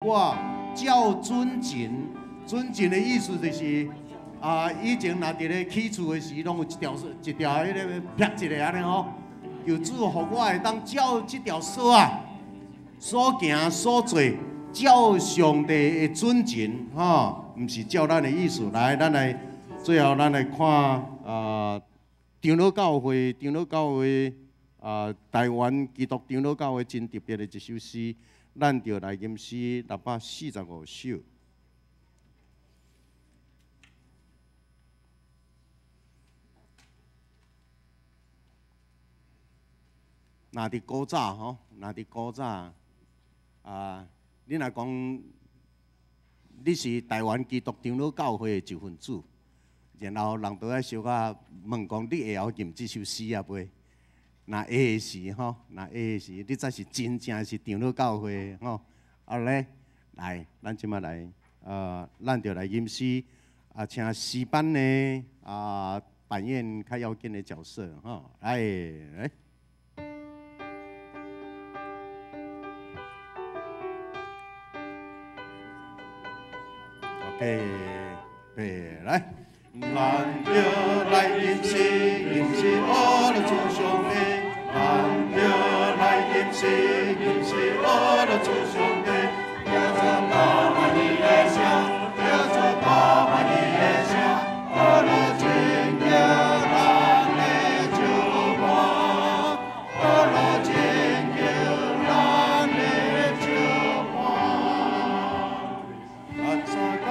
我照準繩，準繩的意思就是啊，以前若佇咧起厝的時，攏有一條一條彼个撇一个按呢吼，求主予我會當照這條索仔所行所做，照上帝的準繩吼，毋是照咱的意思來。咱來最後，咱來看啊，長老教會，長老教會啊，台灣基督長老教會真特別的一首詩，咱就來吟詩645首。若佇古早吼，若佇古早啊，你若講你是台灣基督長老教會的一份子，然後人都愛小可問講你會曉吟這首詩啊袂？若會的時吼，若會的時，你才是真正是長老教會的吼。啊咧，來，咱這擺來，咱就來吟詩，啊，請詩班呢，啊，扮演較要緊的角色吼，來，來。OK，對，來。咱著來吟詩，吟詩阿樂主上帝。咱著來吟詩，吟詩阿樂主上帝。叫做大馬你的聲，叫做大馬你的聲，阿樂真叫咱的酒伴，阿樂真叫咱的酒伴。咱三個，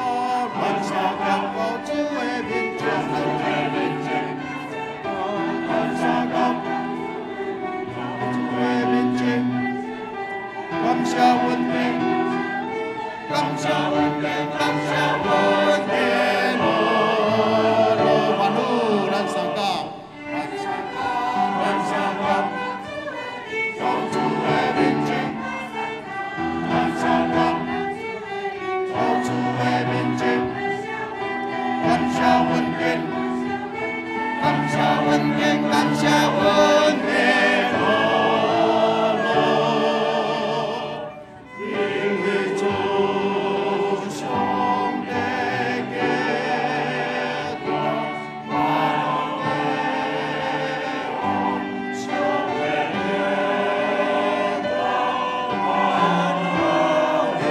咱三個到主的面前，咱三個主的面前，感謝恩典，感謝恩典，感謝恩典，阿樂萬福，咱三個，咱三個，咱三個到主的面前，咱三個到主的面前，感謝恩典，感謝恩典，感謝恩典，阿樂，因為主上帝極大，萬能的王，上帝極大，萬能的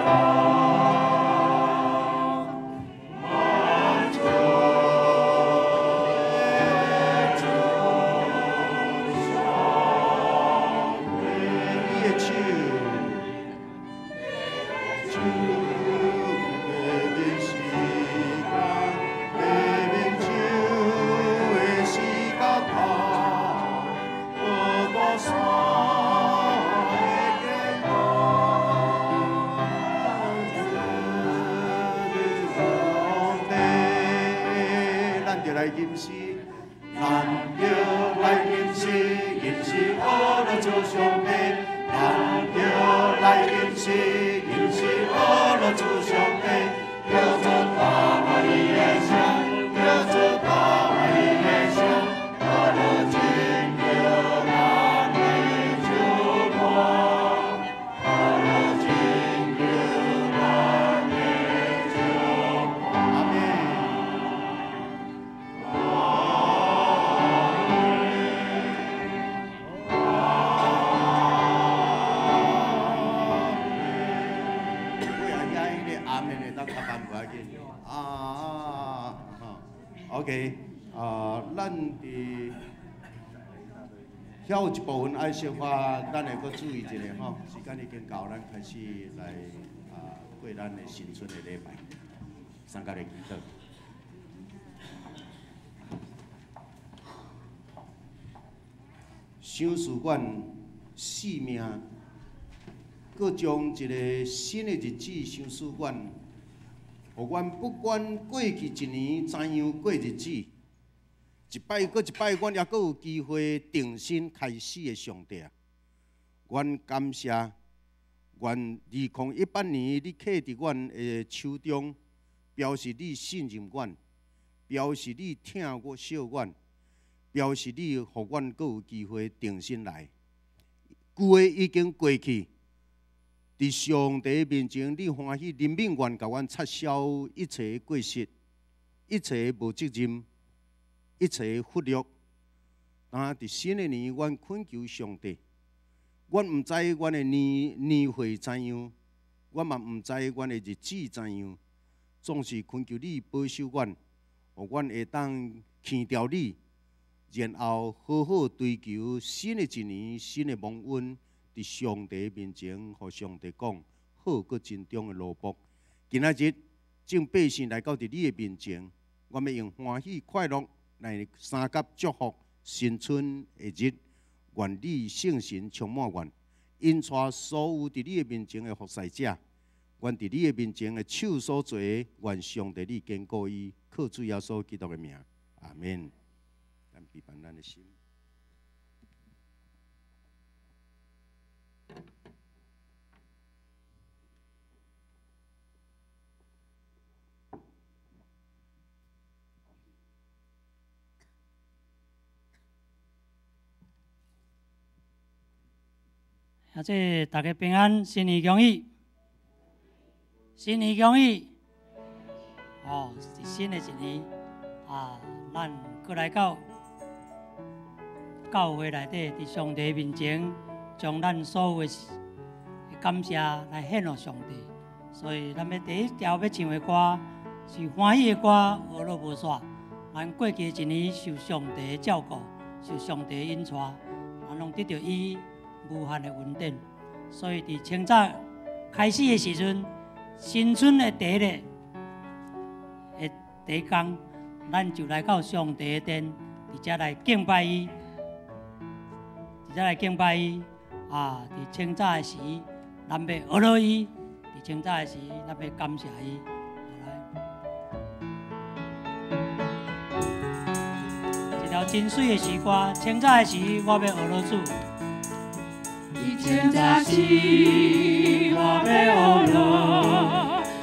王，萬主的主上帝的手。手的時間，的面手的時間頭，無大山的堅固，主上帝，咱就來吟詩，咱就來吟詩，吟詩阿樂主上帝，咱就來吟詩，吟詩阿樂主上帝，叫做大馬你的聲，叫做大馬你的聲，阿樂真叫咱的酒伴，阿樂真叫咱的酒伴。阿們。尾啊，遐彼个阿們會當較慢無要緊。啊啊，OK，啊，咱佇遐有一部分愛小可，咱會閣注意一下吼。時間已經到，咱開始來啊過咱的新春的禮拜，三個來祈禱。想事阮性命，閣將一个新的日子賞賜阮，予阮不管過去一年怎樣過日子，一擺閣一擺，阮猶閣有機會重新開始的上帝啊！阮感謝，阮2018年你刻佇阮的手中，表示你信任阮，表示你疼我惜阮，表示你予阮閣有機會重新來。舊的已經過去，佇上帝面前，你歡喜憐憫阮，共阮擦消一切過失、一切無責任、一切忽略。但佇新的年，阮懇求上帝，阮毋知阮的年年歲怎樣，阮嘛毋知阮的日子怎樣，總是懇求你保守阮，予阮會當牽著你，然後好好追求新的一年、新的蒙恩，佇上帝面前，予上帝講好閣珍重的蘿蔔。今仔日眾百姓來到佇你的面前，阮欲用歡喜快樂來相佮祝福新春的日。願你聖神充滿阮，引帶所有佇你的面前的服侍者，願佇你的面前的手所做，願上帝你堅固伊，靠主耶穌基督的名，阿門。咱閉關咱的心。啊！這大家平安，新年恭喜，新年恭喜！哦，是新的一年啊，咱閣來到教會內底，佇上帝面前，將咱所有的感謝來獻予上帝。所以，咱欲第一條欲唱的歌是歡喜的歌，呵咾無煞。咱過去的一年受上帝的照顧，受上帝的引帶，咱攏得著伊無限的恩典，所以佇清早開始的時陣，新春的第一日的第一工，咱就來到上帝的殿，佇遮來敬拜伊，佇遮來敬拜伊。啊，佇清早的時，咱欲呵咾伊；佇清早的時，咱欲感謝伊。來，一條真媠的詩歌，清早的時，我欲呵咾主。清早時，我欲呵咾，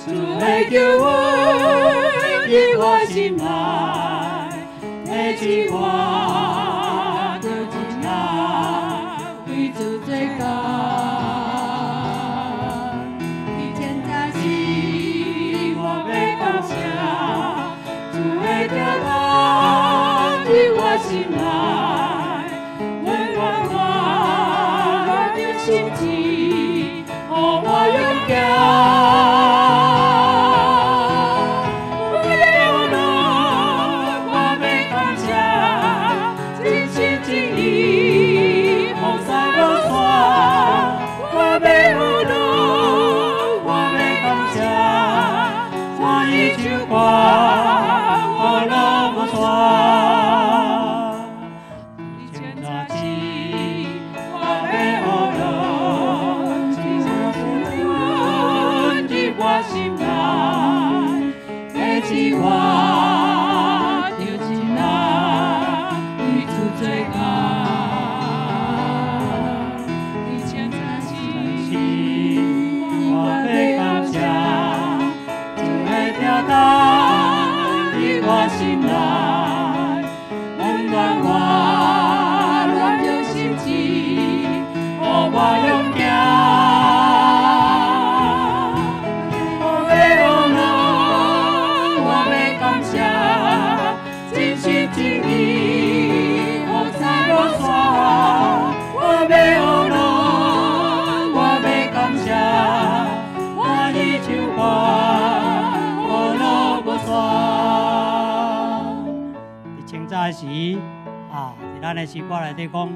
主的救恩佇我心內，提醒我著盡力為主做工。清早時，我欲感謝，主的疼愛佇我心內，溫暖我。心志，予我勇行。我欲呵咾，我欲感謝，真心真意，服侍無煞。我欲呵咾，我欲感謝，歡喜唱歌，呵咾無煞。我著盡力為主做工。清早時，我欲感謝，主的疼痛佇我心內，溫暖我軟弱心志，予我勇行。我欲呵咾，我欲感謝，歡喜唱歌，呵咾無煞。佇清早時啊，佇咱的詩歌內底講，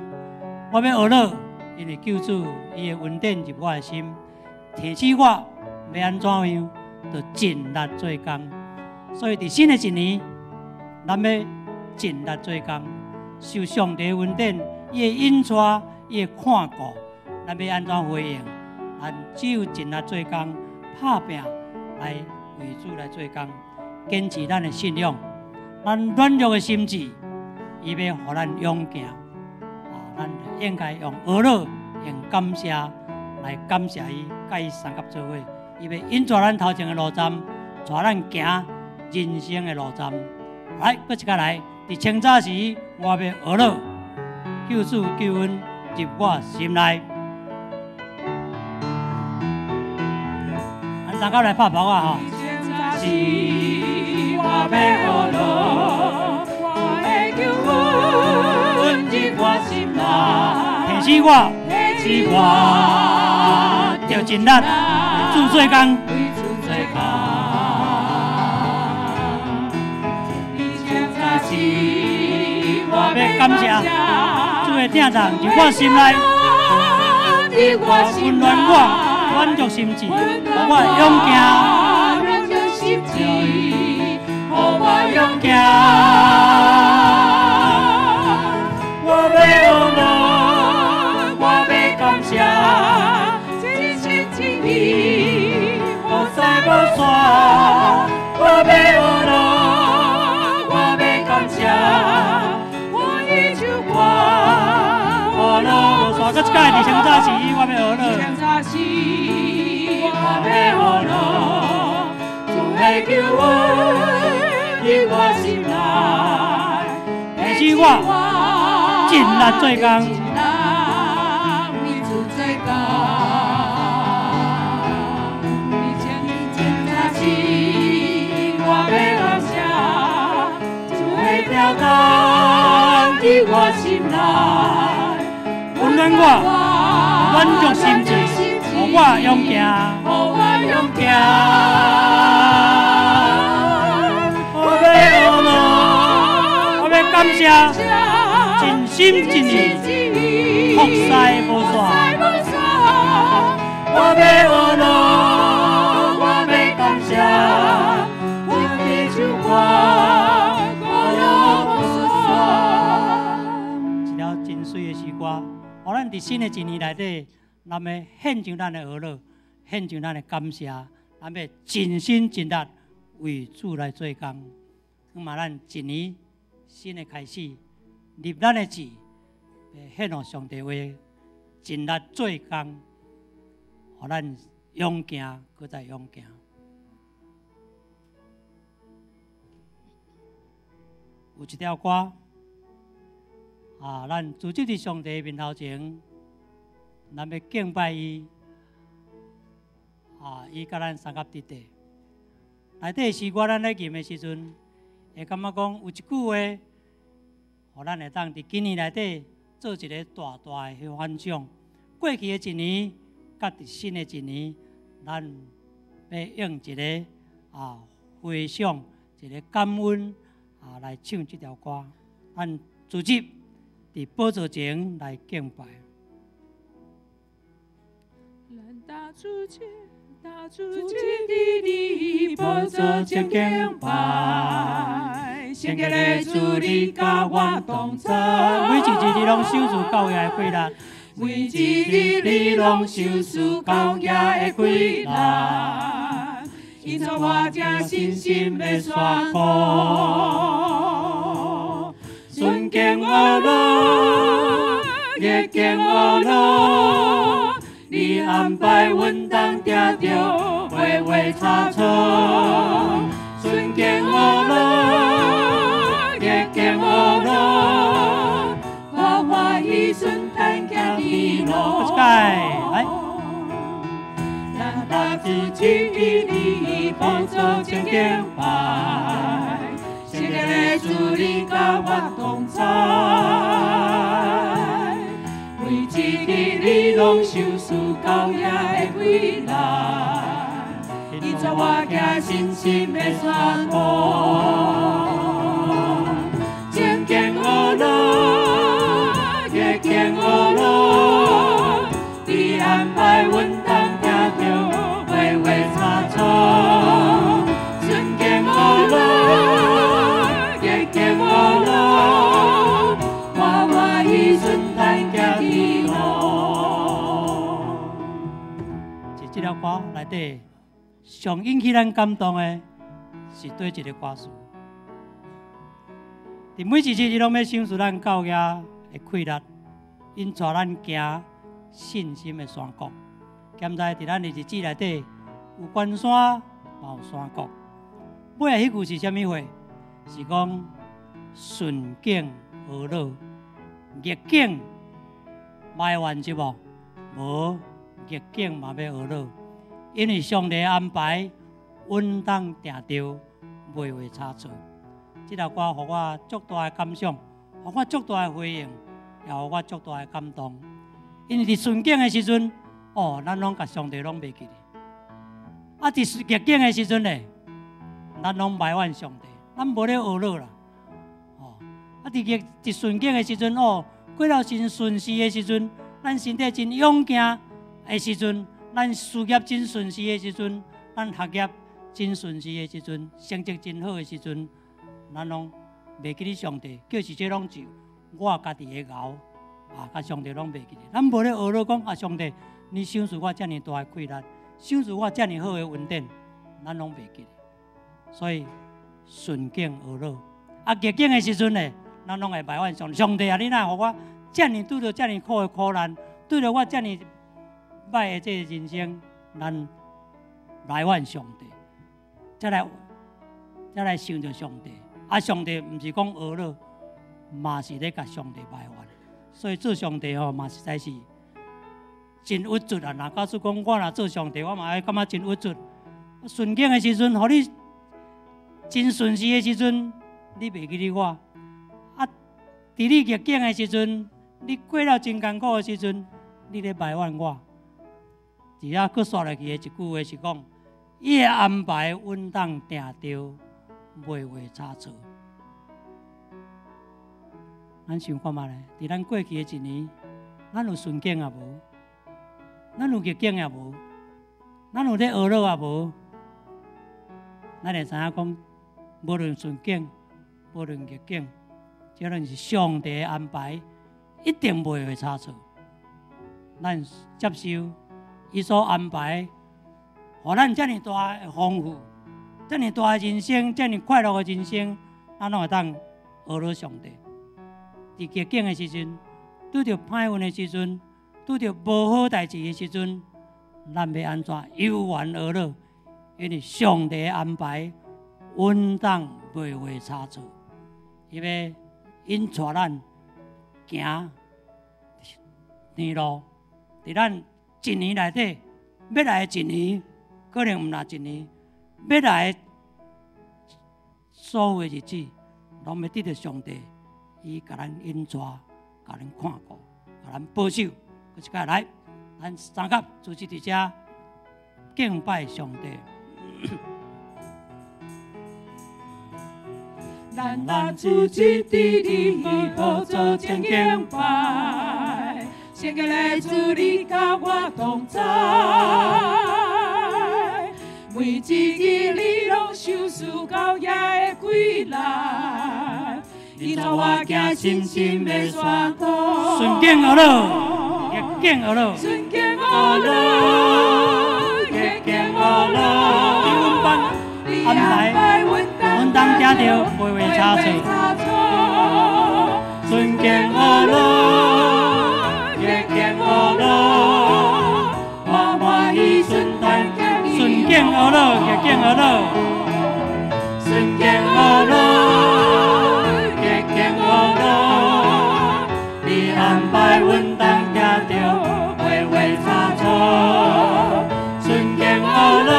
我欲呵咾，因為救主伊的恩典入我的心，提醒我欲按怎樣，著盡力做工。所以佇新的一年，咱欲盡力做工，受上帝恩典，伊的引帶，伊的看顧，咱欲按怎回應？咱只有盡力做工，拍拚來為主來做工，堅持咱的信仰。咱軟弱的心志，伊欲予咱勇行。啊，咱應該用呵咾、用感謝來感謝伊，佮伊相佮做伙。伊欲引帶咱頭前的路站，帶咱行人生的路站。來，閣一擺來，佇清早時，我欲呵咾，救主救恩入我心內。三甲來拍拍啊吼。是我欲學樂，我的救恩佇我心內。提醒我，提醒我，著盡力為主做工。為主做工。以前早時我欲感謝主的疼痛佇我心內，溫暖我，滿足心志，予我勇行。滿足心志，予我勇行。我欲學樂，我欲感謝，真心真意，服侍無散。我欲學樂，我欲感謝，我的唱歌，學樂無散，閣一擺佇前早時，我欲學樂。前早時，我欲學樂，主的救恩佇我心內，提醒我盡力做工。盡力為主做工。以前早時，我欲感謝，主的疼痛佇我心內，溫暖我，滿足心志，予我勇行。予我勇行。我欲學樂，我欲感謝，盡心盡意，服侍無散。我欲學樂，我欲感謝，我的唱歌，我樂無散。一條真媠的詩歌，予咱佇新的一年內底，咱欲獻上咱的學樂，獻上咱的感謝，咱欲盡心盡力為主來做工。希望咱一年新的開始，立咱的志，獻予上帝話，盡力做工，予咱勇行，閣再勇行。有一條歌，啊，咱聚集佇上帝面頭前，咱欲敬拜伊，啊，伊佮咱相佮佇底。內底詩歌咱咧吟的時陣，會感覺講有一句話，予咱會當佇今年內底做一个大大的反想。過去的一年，佮佇新的一年，咱欲用一个回想，一个感恩啊來唱這條歌。咱聚集佇寶座前來敬拜。咱大主前，大主前佇你寶座前敬拜，聖潔的主你佮我同在。每一日你攏賞賜教業的氣力，每一日你攏賞賜教業的氣力，引導我行信心的山谷，順境學樂，逆境學樂，你安排阮當定著畫畫差錯，順境學樂，逆境學樂，我歡喜順坦行佇路。一擺，來。咱大主前佇你寶座前敬拜，聖潔的主你佮我同在，每一日你攏賞賜教業的氣力，引導我行信心的山谷，前境學樂，逆境學樂，你安排阮當定著畫畫差錯，順境學樂，逆境學樂，我歡喜順坦行佇路。是這條歌內底上引起咱感動的，是對一个歌詞。佇每一日，伊攏欲賞賜咱教業的氣力，引帶咱行信心的山谷。現在佇咱的日子內底，有關山，嘛有山谷。尾仔彼句是啥物話？是講順境學樂，逆境嘛會完結無？無，逆境嘛欲學樂。因為上帝安排，穩當定著，袂會差錯。這首歌予我足大的感想，予我足大的回應，也予我足大的感動。因為佇順境的時陣，哦，咱攏共上帝攏袂記得；啊，佇逆境的時陣咧，咱攏埋怨上帝，咱無咧呵咾啦。哦，啊，佇逆佇順境的時陣，哦，過了真順遂的時陣，咱身體真勇健的時陣，咱事業真順遂的時陣，咱學業真順遂的時陣，成績真好的時陣，咱攏袂記得上帝，就是這攏是我家己的𠢕啊，共上帝攏袂記得。咱無咧呵咾講啊，上帝，你賞賜我遮爾大的氣力，賞賜我遮爾好的恩典，咱攏袂記得。所以順境呵咾，啊逆境的時陣呢，咱攏會埋怨上帝。上帝啊，你哪會予我遮爾拄著遮爾苦的苦難，拄著我遮爾歹的這個人生，咱埋怨上帝，才來想著上帝。啊，上帝毋是講呵咾，嘛是咧共上帝埋怨。所以做上帝吼嘛實在是真鬱卒啊！若假使講我若做上帝，我嘛會感覺真鬱卒。順境的時陣，予你真順遂的時陣，你袂記得我；啊，佇你逆境的時陣，你過了真艱苦的時陣，你咧埋怨我。佇遐閣煞落去的一句話是講：伊的安排穩當定著，袂會差錯。咱想看覓咧？佇咱過去的一年，咱有順境也無？咱有逆境也無？咱有咧呵咾也無？咱會知影講，無論順境，無論逆境，這攏是上帝的安排，一定袂會差錯。咱接受伊所安排，予咱遮爾大的豐富，遮爾大的人生，遮爾快樂的人生，咱攏會當呵咾上帝。佇逆境的時陣，拄著歹運的時陣，拄著無好代誌的時陣，咱欲按怎猶原呵咾？因為上帝的安排，穩當袂會差錯，伊欲引帶咱行天路。佇咱一年內底，欲來的一年，可能毋若一年，欲來的所有的日子，攏欲得著上帝，伊共咱引帶，共咱看顧，共咱保守。閣一擺來，咱三甲組織佇遮敬拜上帝。咱若組織佇你寶座前敬拜，聖潔的主你佮我同在，每一日你攏賞賜到遐的歸來，你帶我行深深的山谷。順境呵咾，逆境呵咾，順境呵咾，逆境呵咾，你安排，阮當行著，袂會差錯。順境呵咾，逆境呵咾，我歡喜順當行。順境呵咾，逆境呵咾，順境呵咾，逆境呵咾，你安排阮當行著，袂會差錯。順境呵咾，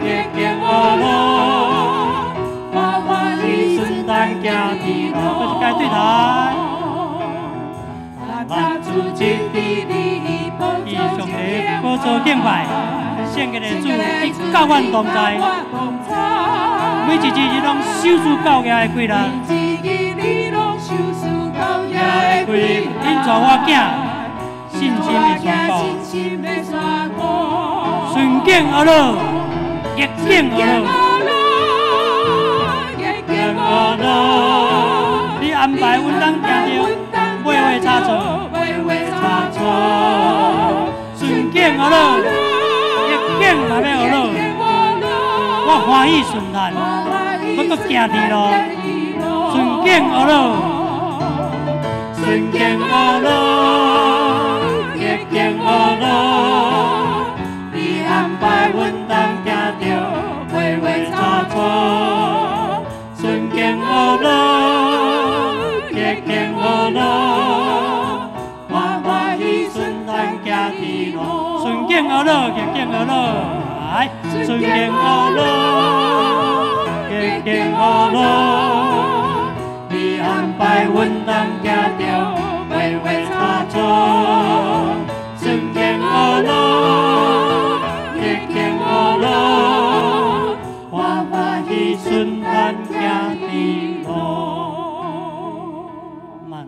逆境呵咾，我歡喜順當行天路。閣一擺對台。咱組織佇你寶伊座上帝前寶座敬拜，聖潔的主，伊佮阮同在，每一日伊攏賞賜到遐的氣力，每一日你攏賞賜到遐的氣力，引帶我行信心的山谷，順境呵咾，逆境呵咾，逆境呵咾，你安排阮當行著，袂會差錯，袂會差錯。順境呵咾，逆境嘛欲呵咾，我歡喜順難，我閣行天路，順境呵咾，順境呵咾，逆境呵咾，你安排阮當行著，袂會差錯。順境呵咾，逆境呵咾，我歡喜順當行天路。順境敬呵樂，逆境呵樂，來，順境呵樂，逆境呵樂，你安排阮當行著袂會差錯。順境呵樂，逆境呵樂，歡歡喜順咱行佇路。慢，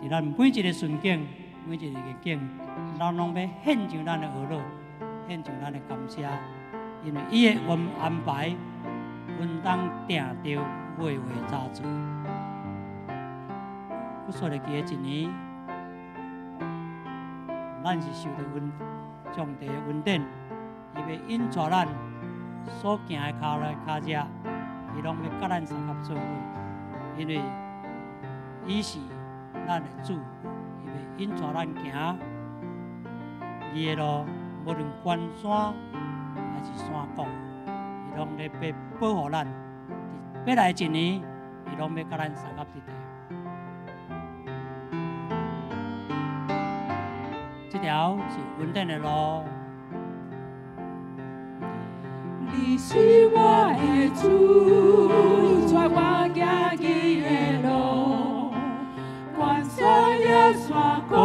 佇咱每一個順境，每一個逆境，咱攏欲獻上咱的呵樂，獻上咱的感謝，因為伊的阮安排，阮當定著袂會差錯。我說咧，記得一年，咱是受著恩上帝的恩典，伊欲引帶咱所行的跤來跤跡，伊攏欲佮咱相佮做伙，因為伊是咱的主，伊欲引帶咱行伊的路，無論懸山還是山谷，伊攏咧欲保護咱。欲來一年，伊攏欲佮咱相佮佇底。這條是恩典的路。你是我的主，帶我行義的路，懸山也山谷，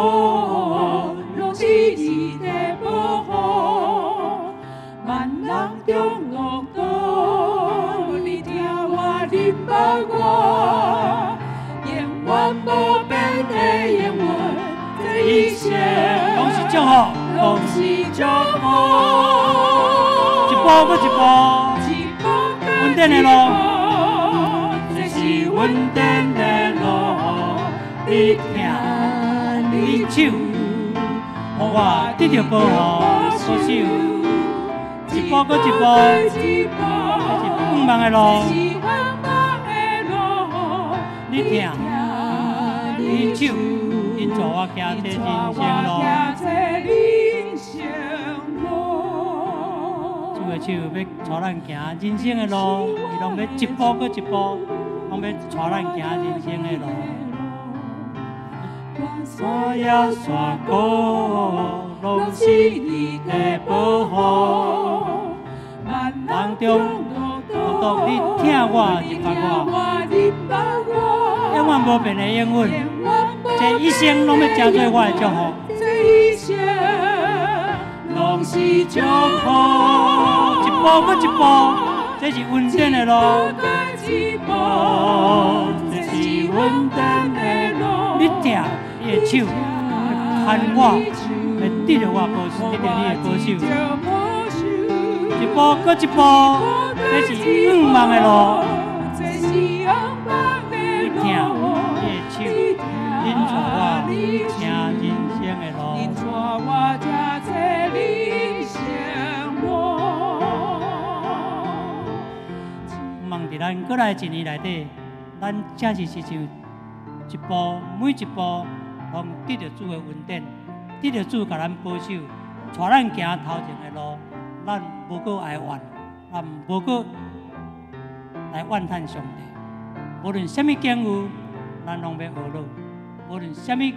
攏是你的保護。萬人中惡毒，你疼我，你捌我，永遠無變的應允，這一生攏是祝福，攏是祝福。一步閣一步，一步恩典的路，這是恩典的路。你疼你手，予我得著保護保守，一步閣一步，這是盼望的路。你疼你手，引帶我行這人生路。主的手欲帶咱行人生的路，伊攏欲一步閣一步，攏欲帶咱行人生的路。山野山谷，攏是你的保護。萬人中獨獨你疼我，入捌我，永遠無變的應允，這一生攏欲成做我的祝福。這一生攏是祝福。一步閣一步，這是恩典的路。一步，這是恩典的路。你疼你的手，牽我，會得著我保守，得著你的保守。一步閣一步，這是向望的路。你疼你的手，引帶我行人生的路。路。望佇咱閣來一年內底，咱正是實像一步每一步，攏得著主的恩典，得著主共咱保守，帶咱行頭前的路，咱無閣哀怨，咱無閣來怨嘆上帝。無論啥物境遇，咱攏欲呵樂；無論啥物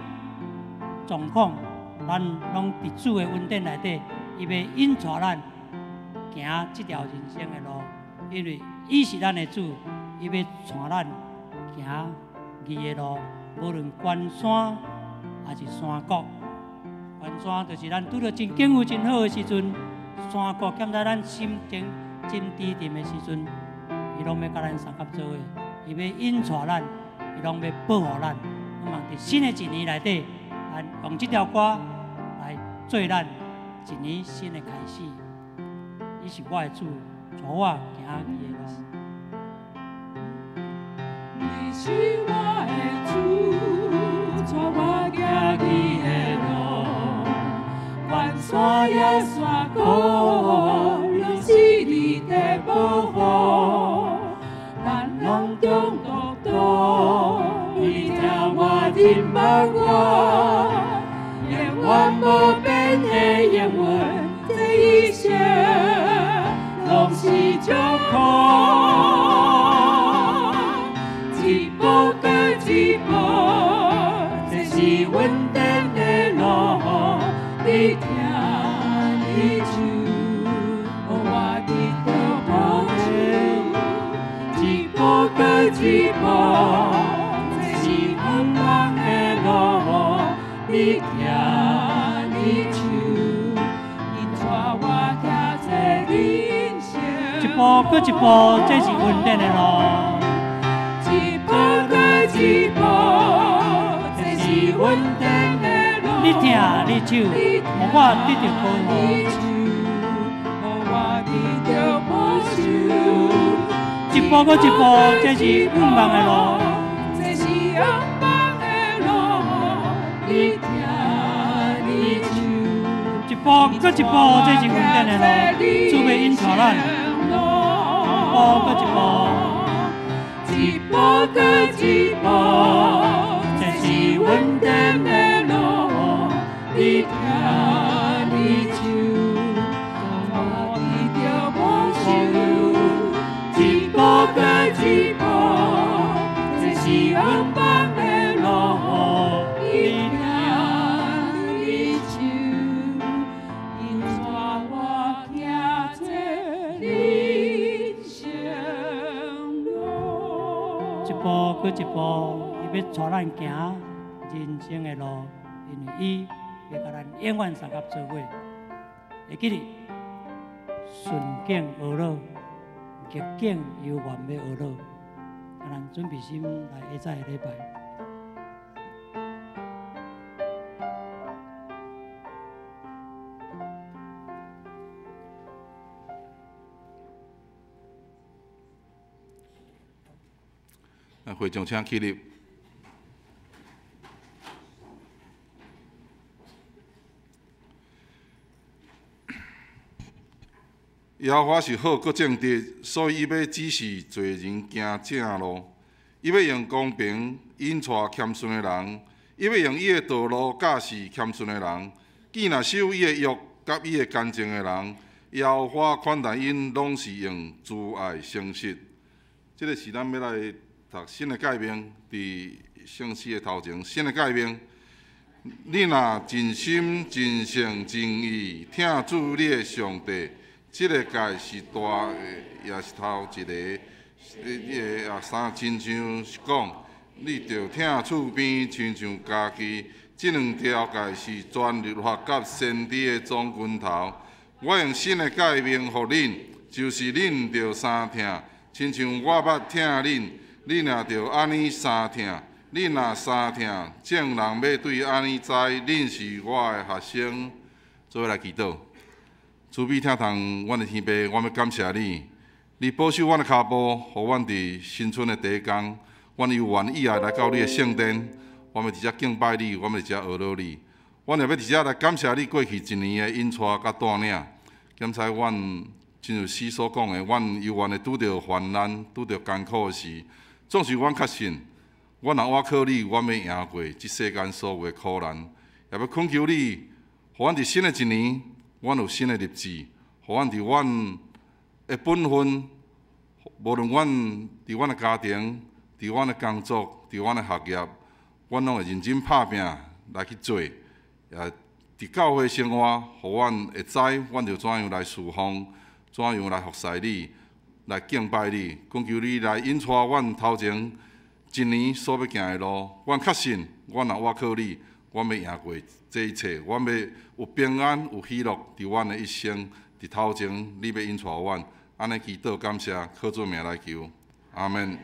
狀況，咱攏佇主的恩典內底，伊欲引帶咱行這條人生的路，因為伊是咱的主，伊欲帶咱行義的路，無論懸山還是山谷。懸山就是咱拄著真境遇真好的時陣，山谷欠在咱心情真低沉的時陣，伊攏欲佮咱相佮做伙，伊欲引帶咱，伊攏欲保護咱。我望佇新的一年內底，咱用這條歌來做咱一年新的開始。伊是我的主，帶我行義的路。你是我的主，帶我行義的路，懸山也山谷，攏是你的保護。萬人中獨獨，你疼我，你捌我，永遠無變的應允，這一生攏是祝福。一步閣一步，這是恩典的路，你疼你一步，这是向望的路。你疼你手，引带我行这人生。一步阁一步，这是恩典的路。一步阁一步，这是恩典的路。你疼你手，予我得著保护。一步阁一步，这是向望的路。这是向望的路。你疼你手，一步阁一步，这是恩典的路。主欲引带咱，一步阁一步，一步阁一步，这是恩典的路。你疼你手，带我得著保守。一步阁一步，这是向望的路。你疼你手，引带我行这人生路。一步阁一步，伊欲带咱行人生的路，因為伊會共咱永遠相佮做伙。會記得順境學樂，逆境猶原欲學樂。啊，咱準備心來下早的禮拜。會眾請起立。耶和華是好閣正直，所以伊欲指示罪人行正路。伊欲用公平引帶謙遜的人，伊欲用伊的道路教示謙遜的人。既若守伊的約佮伊的乾淨的人，耶和華款待𪜶，攏是用慈愛誠實。這个是咱欲來讀新的誡命，佇聖詩的頭前，新的誡命。你若盡心、盡性、盡意疼主你的上帝，這个誡是大的，也是頭一个。你的啊三親像是講，你著疼厝邊親像家己。這兩條誡是全律法佮先知的總根頭。我用新的誡命予恁，就是恁著相疼，親像我捌疼恁，恁也著按呢相疼。恁若相疼，眾人欲對按呢知，恁是我的學生。做伙來祈禱，慈悲疼痛阮的天父，阮欲感謝你，你保守阮的跤步，予阮佇新春的第一工，阮猶原意愛來到你的聖殿，阮欲佇遮敬拜你，阮欲佇遮學樂你，阮也欲佇遮來感謝你過去一年的引帶佮帶領。檢採阮親像詩所講的，阮猶原會拄著患難、拄著艱苦的時，總是阮確信，阮若倚靠你，阮欲贏過這世間所有的苦難，也欲懇求你，予阮佇新的一年，阮有新的立志，予阮佇阮的本分，無論阮佇阮的家庭、佇阮的工作、佇阮的學業，阮攏會認真拍拚來去做。也佇教會生活，予阮會知，阮著怎樣來事奉，怎樣來服侍你，來敬拜你，懇求你來引帶阮頭前一年所欲行的路。阮確信，阮若倚靠你，阮欲贏過這一切，阮欲有平安、有喜樂，佇阮的一生，佇頭前，你欲引帶阮，按呢祈禱感謝，靠主名來求，阿們。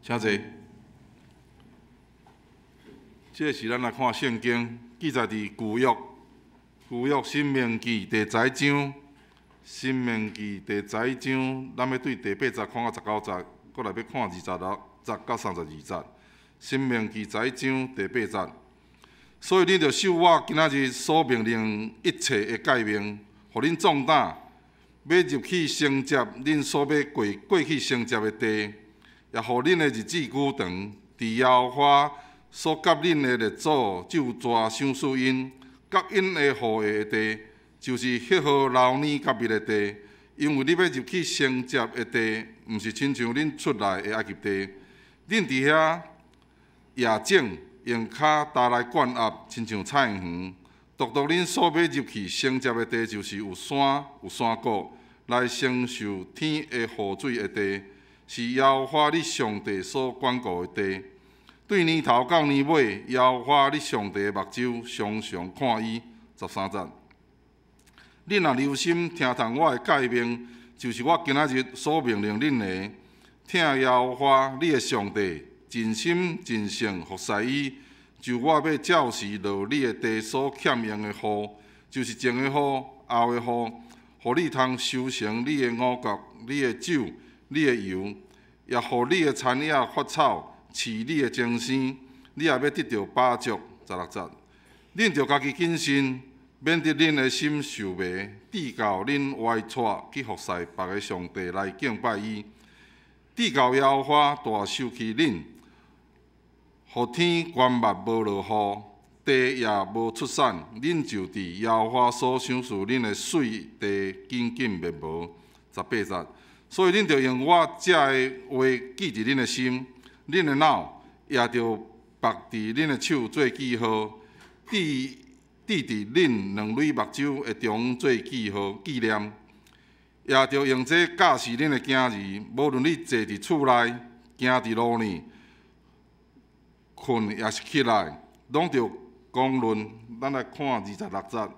請坐。這是咱來看聖經記載佇舊約，舊約申命記第十一章，申命記第十一章，咱欲對第八節看到十九節，閣來欲看26節到32節。申命記十一章第八節，所以恁著守我今仔日所命令一切的诫命，予恁壮膽，欲入去承接恁所欲過過去承接的地，也予恁的日子久長。佇耶和華所佮恁的列祖咒詛賞賜𪜶，佮𪜶的後裔的地，就是彼河流奶佮蜜的地。因為你欲入去承接的地，毋是親像恁出來的埃及地，恁佇遐野種，用跤踏來灌壓，親像菜園。獨獨恁所欲入去承接的地，就是有山有山谷來承受天的雨水的地，是耶和華你上帝所管顧的地。對年頭到年尾，耶和華你上帝的目睭常常看伊。13節。恁若留心聽從我的誡命，就是我今仔日所命令恁的，疼耶和華你的上帝，盡心盡性服侍伊，就我欲照時落你的地所欠用的雨，就是前的雨、後的雨，予你通收成你的五穀、你的酒、你的油，也予你的田野發草，飼你的精牲，你也欲得著飽足。16節，恁著家己謹慎，免得恁的心受迷，至到恁歪趖去服侍別个上帝來敬拜伊，至到耶和華大生氣恁，予天關密無落雨，地也無出產，恁就佇耶和華所賞賜恁的媠地緊緊滅無。18節，所以恁著用我這的話記佇恁的心，恁的腦也著縛佇恁的手做記號，佇佇恁兩蕊目睭的中做記號紀念，也著用這教示恁的囝兒，無論你坐佇厝內，行佇路呢，睏抑是起來，攏著講論。咱來看26節，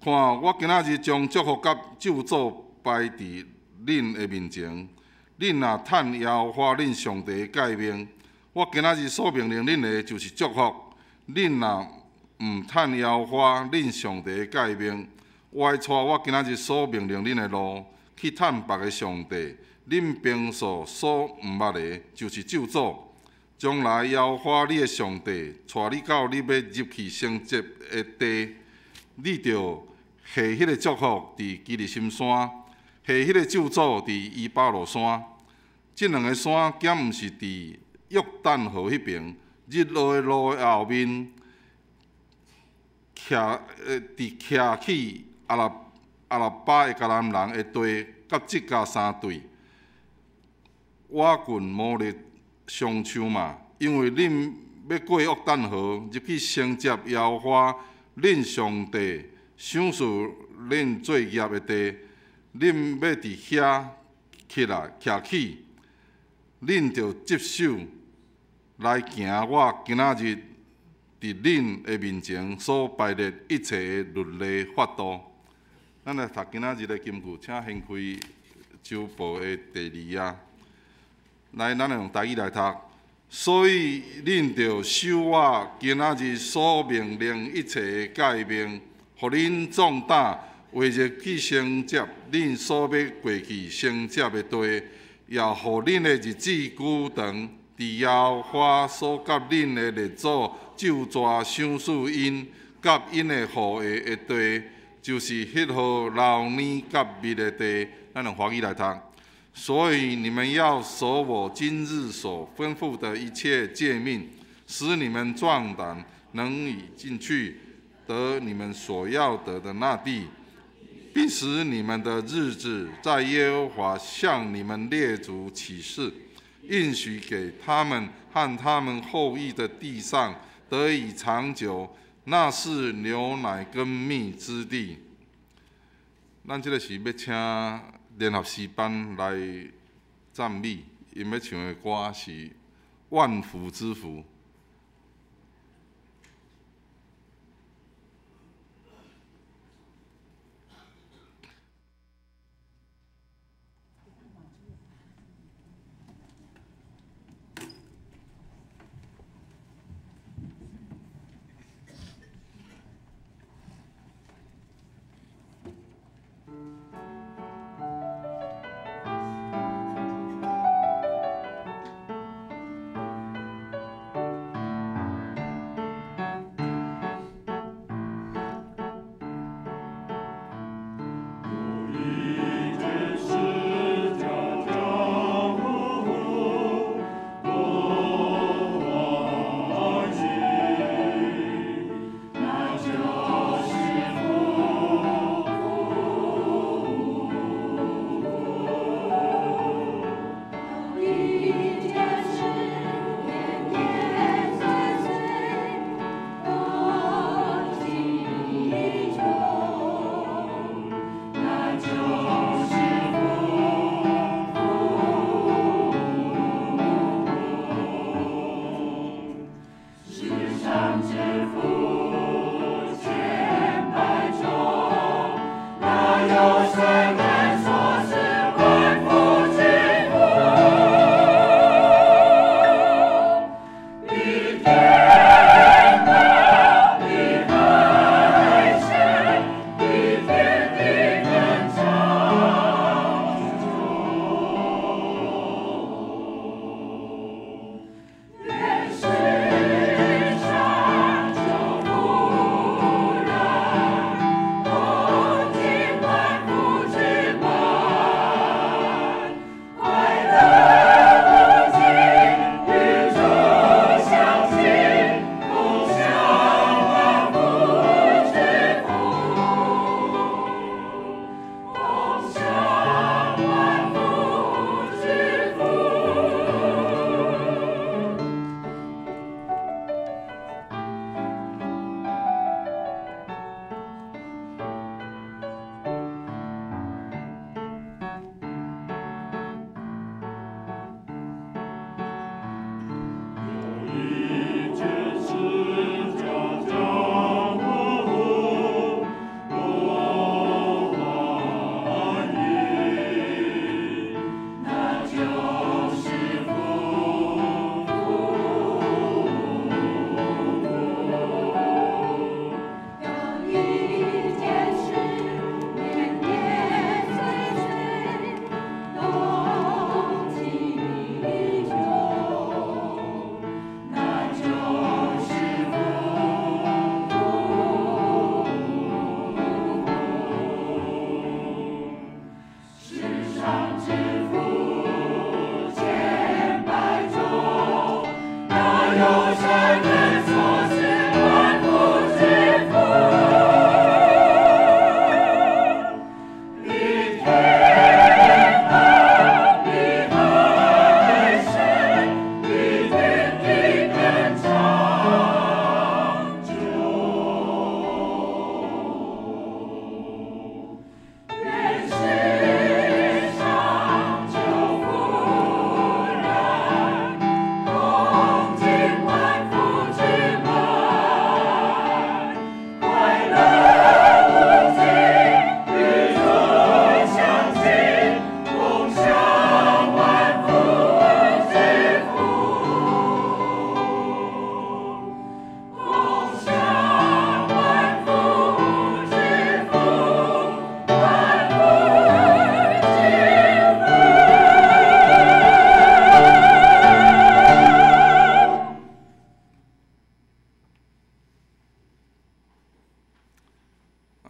看我今仔日將祝福佮咒詛擺佇恁的面前，恁若趁耶和華恁上帝的誡命，我今仔日所命令恁的，就是祝福。恁若毋趁耶和華恁上帝的誡命，歪趖我今仔日所命令恁的路，去趁別个上帝，恁平素所毋捌的，就是咒詛。將來耶和華你的上帝帶你到你欲入去承接的地，你著下彼个祝福佇基利心山，下彼个咒詛佇以巴路山。這兩个山敢毋是佇約旦河彼爿，日落的路的後面，徛佇徛去亞拉巴的迦南人的地，佮這甲山對，倚近摩利松樹嘛。因為恁欲過約旦河，入去承接耶和華恁上帝賞賜恁做業的地，恁欲佇遐起來徛起，恁著執守來行我今仔日佇恁的面前所排列一切的律例法度。咱來讀今仔日的金句，請掀開周報的第二頁。來，咱來用台語來讀。所以恁著守我今仔日所命令一切的誡命，予恁壯膽，為入去承接恁所欲過去承接的地，也予恁的日子久長。佇耶和華所佮恁的列祖咒詛賞賜𪜶佮𪜶的後裔的地，就是彼河流奶佮蜜的地。咱用華語來讀。所以你們要守我今日所吩咐的一切誡命，使你們壯膽，能以進去得你們所要得的那地，並使你們的日子在耶和華向你們列祖起誓，應許給他們和他們後裔的地上得以長久。那是牛奶跟蜜之地。咱這个是欲請聯合詩班來讚美，𪜶欲唱的歌是《萬福之福》。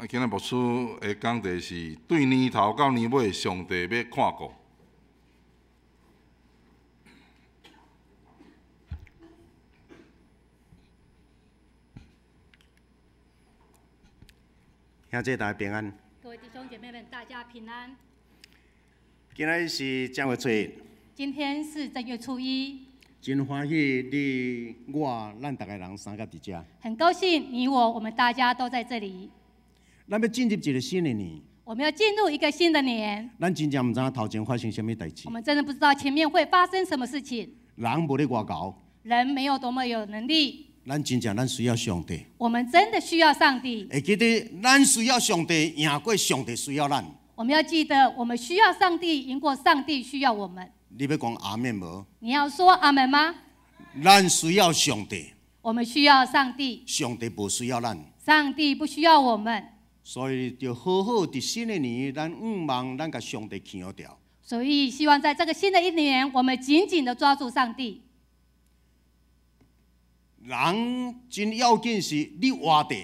啊，今仔牧师的讲题是对年头到年尾，上帝欲看顾。兄弟大家平安。各位弟兄姐妹们，大家平安。今仔是正月初一。今天是正月初一。真欢喜你我咱逐个人相佮伫遮。很高兴你我我们大家都在这里。咱欲进入一个新的年。我们要进入一个新的年。咱真正毋知影头前发生啥物代志。我们真的不知道前面会发生什么事情。人无咧偌𠢕。人没有多么有能力。咱真正咱需要上帝。我们真的需要上帝。会记得咱需要上帝，赢过上帝需要咱。我们要记得，我们需要上帝，赢过上帝需要我们。你欲讲阿们无？你要说阿们吗？咱需要上帝。我们需要上帝。上帝无需要咱。上帝不需要我们。所以，就好好伫新的年，咱向望咱共上帝牵牢。所以，希望在这个新的一年，我们紧紧的抓住上帝。人真要紧是你活著。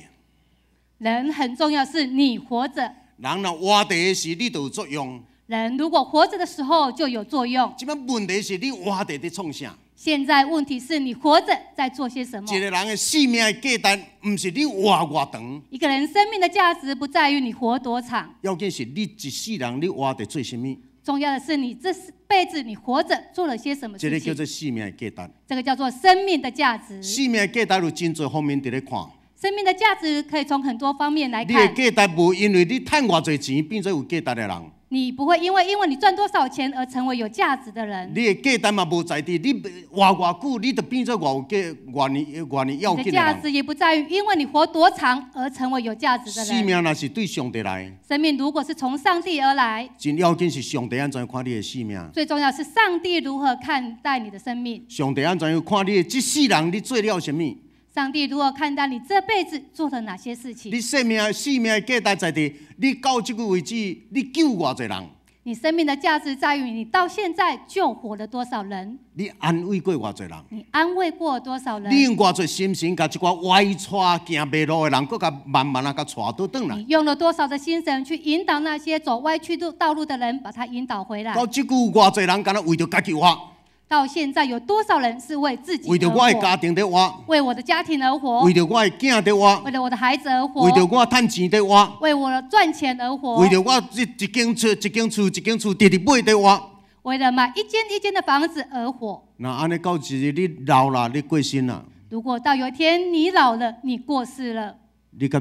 人很重要是你活着。人若活著的时，你就有作用。人如果活着的时候就有作用。这摆问题是你活著伫创啥？现在问题是你活着在做些什么？一个人的生命的价值，毋是你活偌长。一个人生命的价值不在于你活多长。要紧是你一世人你活著做啥物？重要的是你这辈子你活着做了些什么事情？这个叫做生命的价值。这个叫做生命的价值。生命的价值有真济方面伫咧看。生命的价值可以从很多方面来看。你的价值无因为你趁偌济钱变做有价值的人。你不会因为你赚多少钱而成为有价值的人。你的价值嘛无在伫你活偌久，你就变做偌有价、偌尔偌尔要紧的人。价值也不在于因为你活多长而成为有价值的人。生命若是对上帝来。生命如果是从上帝而来。真要紧是上帝按怎看你的生命。最重要是上帝如何看待你的生命。上帝按怎样看你的这世人，你做了啥物？上帝如何看待你这辈子做了哪些事情？你生命的价值在伫你到这个为止，你救偌济人？你生命的价值在于你到现在救活了多少人？你安慰过偌济人？你安慰过多少人？你用偌济心神，共一寡歪跩行迷路的人，阁共慢慢仔共带倒转来？你用了多少的心神去引导那些走歪曲路道路的人，把他引导回来？到这久偌济人，敢若为著家己活？到现在有多少人是为自己为著我的家庭伫活？为我的家庭而活？为著我的囝伫活？为了我的孩子而活？为著我趁钱伫活？为我赚钱而活？为著我这一间厝一间厝一间厝直直买伫活？为了买一间一间的房子而活？若按呢到一日你老啦，你过身啦。如果到有一天你老了，你过世了，你佮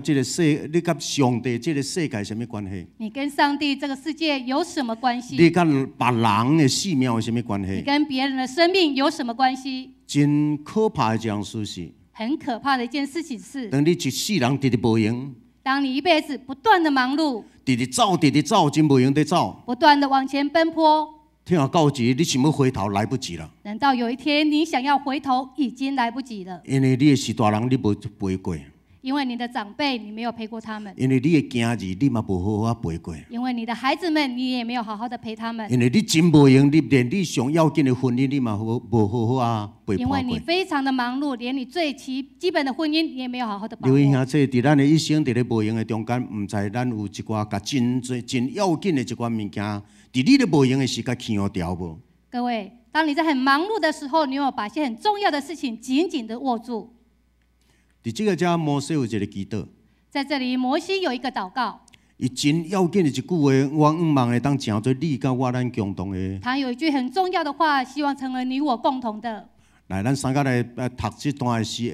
上帝这个世界啥物关系？你跟上帝这个世界有什么关系？你佮别人的生命有啥物关系？你跟别人的生命有什么关系？真可怕的一件事是，很可怕的一件事情是，当你一世人直直无闲，当你一辈子不断的忙碌，直直走，直直走，真无闲伫走，不断的往前奔波，听到一日你想欲回头来不及了。等到有一天你想要回头，已经来不及了。因为你的序大人你无陪过。因为你的长辈，你没有陪过他们；因为你的囝儿，你嘛无好好陪过；因为你的孩子们，你也没有好好的陪他们；因为你真无闲，你连你上要紧的婚姻，你嘛无好好啊陪伴因为你非常的忙碌，连你最基本的婚姻，你也没有好好的把握。各位兄弟，伫咱的一生，伫咧无闲的中间，毋知咱有一寡共真济真要紧的一寡物件，伫你咧无闲的时间牵牢无？各位，当你在很忙碌的时候，你有没有把一些很重要的事情紧紧的握住？伫这个遮，摩西有一个祈祷。在这里，摩西有一个祷告。伊真要紧的一句话，我向望会当成做你佮我咱共同的。他有一句很重要的话，希望成为你我共同的。来，咱三个来读这段的诗，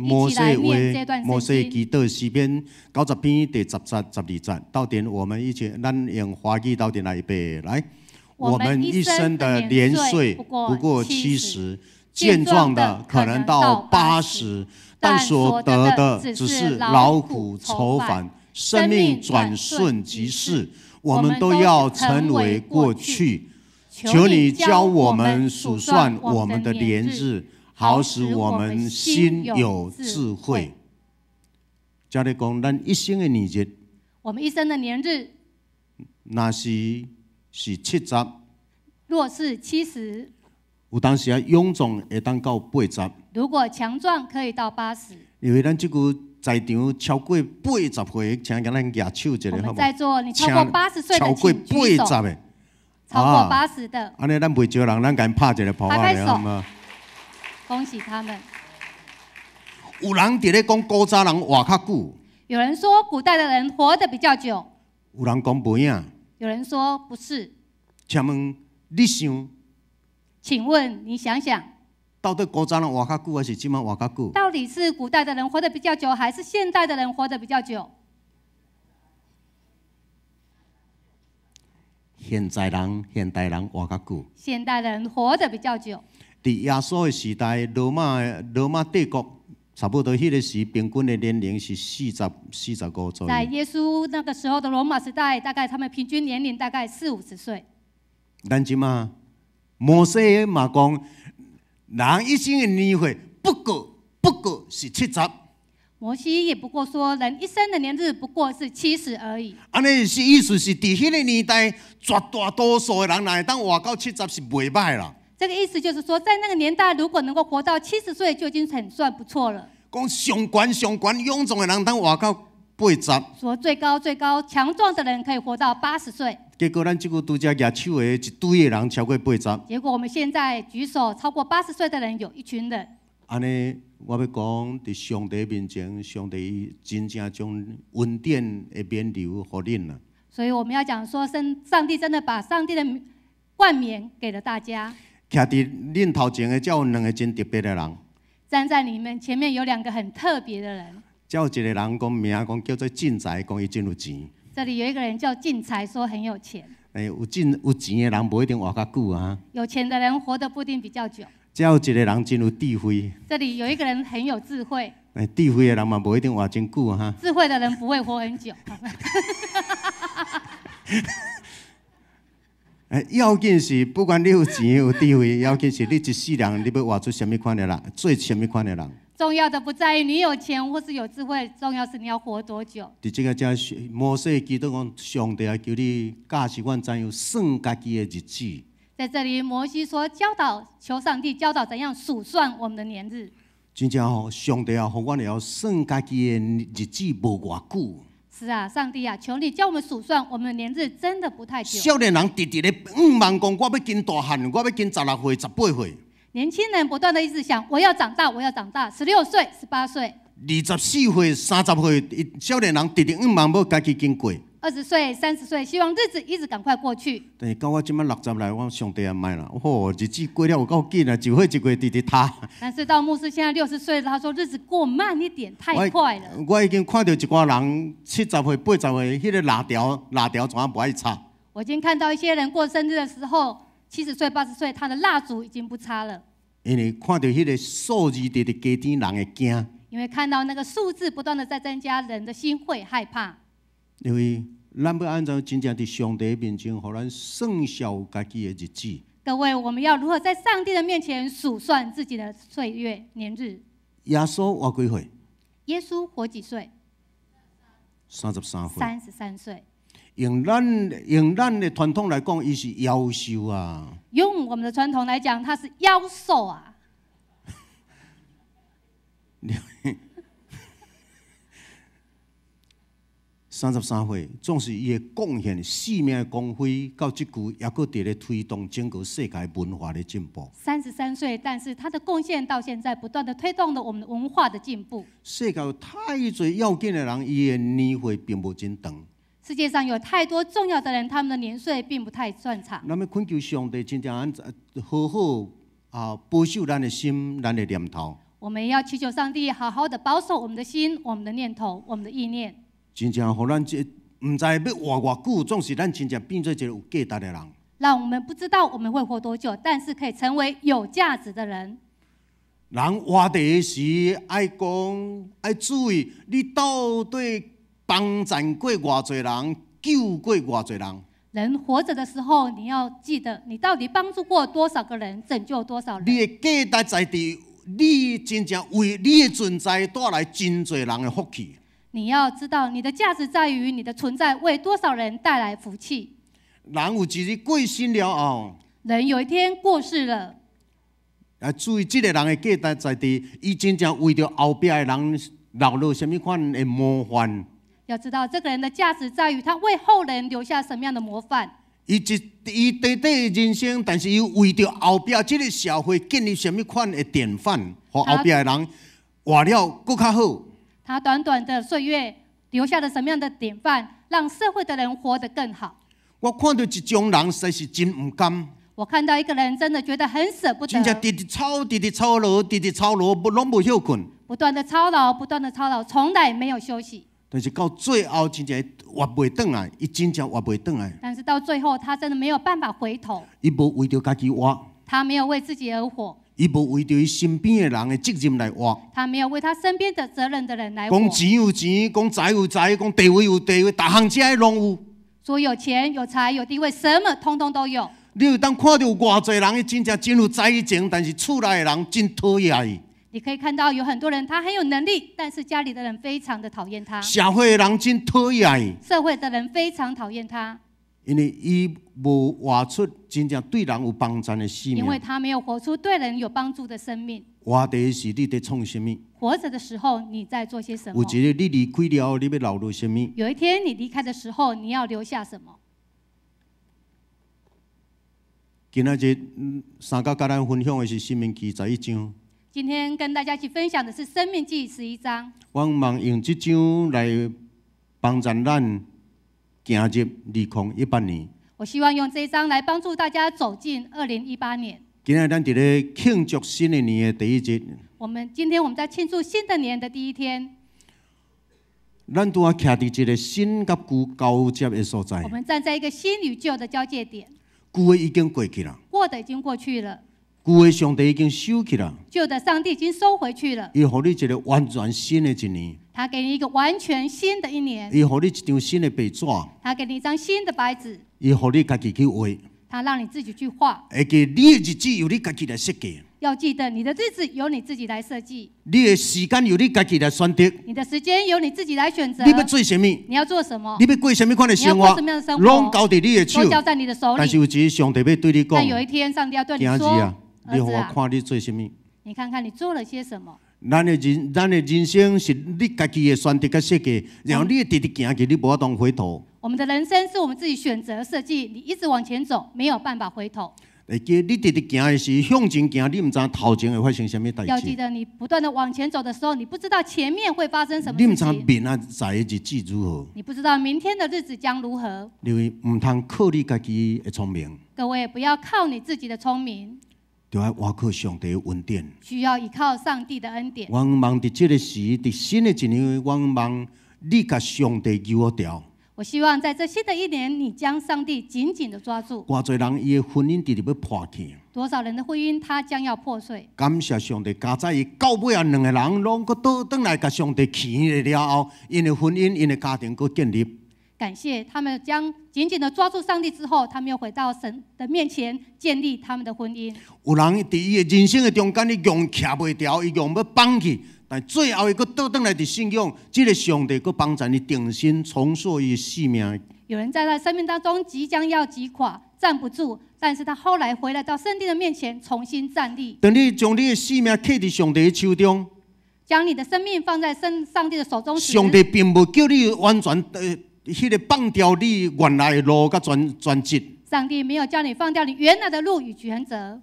摩西话，摩西祈祷诗篇90篇第10节、12节，斗阵我们一起，咱用华语斗阵来背来。我们一生的年岁不过七十，健壮的可能到80。但所得的只是劳苦愁烦，生命转瞬即逝，我们都要成为过去。求你教我们数算我们的年日，好使我们心有智慧。遮咧讲，咱一生的年日，我们一生的年日，若是70，若是70，有当时啊，勇壮会当到80。如果强壮可以到80。因为咱这句在場超過80歲，請共咱舉手一下，我好無？們在座，你超過80歲的超過請舉手。八十的，超過八十的，按呢咱袂少人，咱共𪜶拍一個噗仔咧，拍拍手好無？恭喜他們。有人佇咧講古早人活較久，有人說古代的人活得比較久，有人講無影。有人說不是。請問你想，請問你想想，到底古早人活較久，還是這擺活較久？到底是古代的人活得比較久，還是現代的人活得比較久？現代人活較久。現代人活得比較久。佇耶穌的時代，羅馬帝國差不多彼个時平均的年齡是45左在右。耶穌那個時候的羅馬時代，大概他們平均年齡大概四五十歲。咱這馬摩西嘛講，人一生的年歲不過是70。摩西也不過說，人一生的年日不過是七十而已。按呢是意思是，佇彼个年代，絕大多數的人若會當活到七十是袂䆀啦。這個意思就是說，在那個年代，如果能夠活到70歲，就已經很算不錯了。講上懸上懸勇壯的人當活到80。說最高最高強壯的人可以活到80歲。結果咱這久拄才舉手的一堆的人超過八十。結果我們現在舉手超過八十歲的人有一群人。按呢，我欲講，佇上帝面前，上帝伊真正將恩典的冕旒予恁啦。所以我們要講說，上帝真的把上帝的冠冕給了大家。徛佇恁頭前的，才有兩个真特別的人。站在你們前面有兩個很特別的人。才有一個人講名講叫做進財，講伊真有錢。這裡有一個人叫進財，說很有錢。欸，有真有錢的人無一定活較久啊。有錢的人活得不一定比較久。才有一個人真有智慧。這裡有一個人很有智慧。欸，智慧的人嘛無一定活真久啊。智慧的人不會活很久。欸，要緊是不管你有錢有智慧，要緊是你一世人你欲活出啥物款的人，做啥物款的人。重要的不在於你有錢或是有智慧，重要是你要活多久。佇這个遮，摩西祈禱講，上帝啊，求你教示阮怎樣算家己的日子。在這裡，摩西說教導，求上帝教導怎樣數算我們的年日。真正吼，上帝啊，予阮會曉算家己的日子無偌久。是啊，上帝啊，求你教我們數算我們的年日，真的不太久。少年人直直咧向望講，我欲緊大漢，我欲緊16歲、18歲。年輕人不斷的一直想，我要長大，我要長大。16歲、18歲。24歲、30歲，少年人直直向望欲家己緊過。20歲、30歲，希望日子一直趕快過去。但是到我這擺60來，我上帝也莫啦，吼，日子過了有夠緊啊，一歲一月直直拖。但是到牧師現在60歲了，他說日子過慢一點，太快了。我已經看到一寡人70歲、80歲，彼個蠟燭怎仔無愛插。我已經看到一些人過生日的時候，70歲、80歲，他的蠟燭已經不插了。因為看到彼個數字直直加添，人會驚。因為看到那個數字不斷的在增加，人的心會害怕。因為咱欲按怎真正佇上帝面前，予咱算數家己的日子。各位，我們要如何在上帝的面前數算自己的歲月年日？耶穌活幾歲？耶穌活幾歲？33歲。 33歲。用咱的傳統來講，伊是夭壽啊。用我們的傳統來講，他是夭壽啊。 33歲，總是伊的貢獻、生命的光輝，到這久猶閣佇咧推動整個世界文化的進步。 33歲，但是他的貢獻到現在不斷的推動了我們文化的進步。世界有太濟要緊的人，伊的年歲並無真長。世界上有太多重要的人，他們的年歲並不太算長。咱欲懇求上帝，真正按怎好好啊保守咱的心、咱的念頭。我們要祈求上帝，好好的保守我們的心、我們的念頭、我們的意念。真正予咱這毋知欲活偌久，總是咱真正變做一個有價值的人。讓我們不知道我們會活多久，但是可以成為有價值的人。人活佇的時，愛講愛注意，你到底幫贊過偌濟人，救過偌濟人？人活著的時候，你要記得，你到底幫助過多少個人，拯救多少人？你的價值在佇你真正為你的存在帶來真濟人的福氣。你要知道，你的價值在於你的存在為多少人帶來福氣。人有一日過身了後，人有一天過世了，啊，注意這個人的價值在佇，伊真正為著後壁的人留落啥物款的模範。要知道這個人的價值在於他為後人留下什麼樣的模範。伊一伊短短的人生，但是伊為著後壁這个社會建立啥物款的典範，予後壁的人活了閣較好。他短短的歲月留下了什麼樣的典範，讓社會的人活得更好。我看著一種人，實在是真毋甘。我看到一個人真的覺得很捨不得。真正直直操，直直操勞，直直操勞，無攏無歇睏。不斷的操勞，不斷的操勞，從來沒有休息。但是到最後，真正活袂轉來，伊真正活袂轉來。但是到最後，他真的沒有辦法回頭。伊無為著家己活。他沒有為自己而活。伊無為著伊身邊的人的責任來活。他沒有為他身邊的責任的人來活。講錢有錢，講財有財，講地位有地位，逐項這攏有。說有錢有財有地位，什麼通通都有。你有當看著有偌濟人，伊真正真有才情，但是厝內的人真討厭伊。你可以看到有很多人，他很有能力，但是家裡的人非常的討厭他。社會的人真討厭伊。社會的人非常討厭他。因為伊無活出真正對人有幫助的生命。因為他沒有活出對人有幫助的生命。活著時你佇創啥物？活著的時候你在做些什麼？有一日你離開了後，你欲留落啥物？有一天你離開的時候，你要留下什麼？今仔日三甲佮咱分享的是《申命記》11章。今天跟大家一起分享的是《申命記》11章。我望用這章來幫助咱行入2018年。我希望用這一章來幫助大家走進2018年。今仔日咱佇咧慶祝新的年的第一日。我們今天我們在慶祝新的年的第一天。咱拄仔徛佇一個新佮舊交接的所在。我們站在一個新與舊的交界點。舊的已經過去啦。過的已經過去了。舊的上帝已經收去啦。舊的上帝已經收回去了。伊予你一個完全新的一年。他給你一個完全新的一年。伊予你一張新的白紙。他給你一張新的白紙。伊予你家己去畫。他讓你自己去畫。會記你的日子由你家己來設計。要記得你的日子由你自己來設計。你的時間由你家己來選擇。你的時間由你自己來選擇。你欲做啥物？你要做什麼？你欲過啥物款的生活？攏交佇你的手。都交在你的手裡。但是有一日上帝欲對你講。但有一天，上帝要對你說：兒子啊，你予我看你做啥物？你看看你做了些什麼？咱的人生是你家己的選擇佮設計，然後你會直直行去，你無法度回頭。我們的人生是我們自己選擇設計，你一直往前走，沒有辦法回頭。會記你直直行的時，向前行，你毋知頭前會發生啥物代誌。要記得，你不斷的往前走的時候，你不知道前面會發生什麼你毋事情。知明仔載的日子如何？你不知道明天的日子將如何。因為毋通靠你家己的聰明。各位不要靠你自己的聰明。就愛倚靠上帝的恩典。需要依靠上帝的恩典。我望佇這个時，佇新的一年，我望你共上帝揪牢。我希望在這新的一年，你將上帝緊緊的抓住。偌濟人伊的婚姻直直欲破去。多少人的婚姻，他將要破碎。感謝上帝，佳哉伊到尾啊，兩个人攏閣倒轉來共上帝牽了後，𪜶的婚姻、𪜶的家庭閣建立。感謝他們將緊緊的抓住上帝之後，他們又回到神的面前，建立他們的婚姻。有人佇伊的人生的中間，伊強徛袂牢，伊強欲放棄，但最後伊閣倒轉來佇信仰，這个上帝閣幫助伊重新重塑伊的生命。有人在他生命當中即將要擊垮，站不住，但是他後來回來到上帝的面前，重新站立。當你將你的生命託佇上帝的手中，將你的生命放在上帝的手中時，上帝並無叫你完全彼个放掉你原來的路佮專職。上帝沒有叫你放掉你原來的路與原則。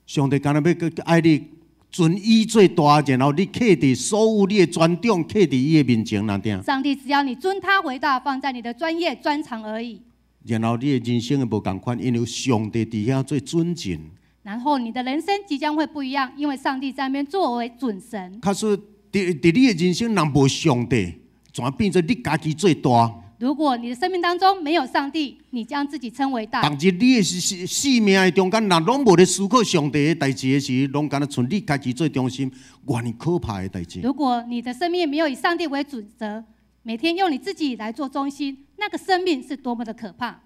上帝敢若欲愛你尊伊做大，然後你託佇所有你的專長，託佇伊的面前爾爾。上帝只要你尊他為大，放在你的專業專長而已。然後你的人生會無仝款，因為上帝佇遐做準繩。然後你的人生即將會不一樣，因為上帝在那邊作為準繩。假使佇你的人生若無上帝，全變做你家己做大。如果你的生命當中沒有上帝，你將自己稱為大。逐日你的生命的中間，若攏無咧思考上帝的代誌的時，攏敢若賰你家己做中心，偌爾可怕的代誌。如果你的生命沒有以上帝為準則，每天用你自己來做中心，那個生命是多麼的可怕。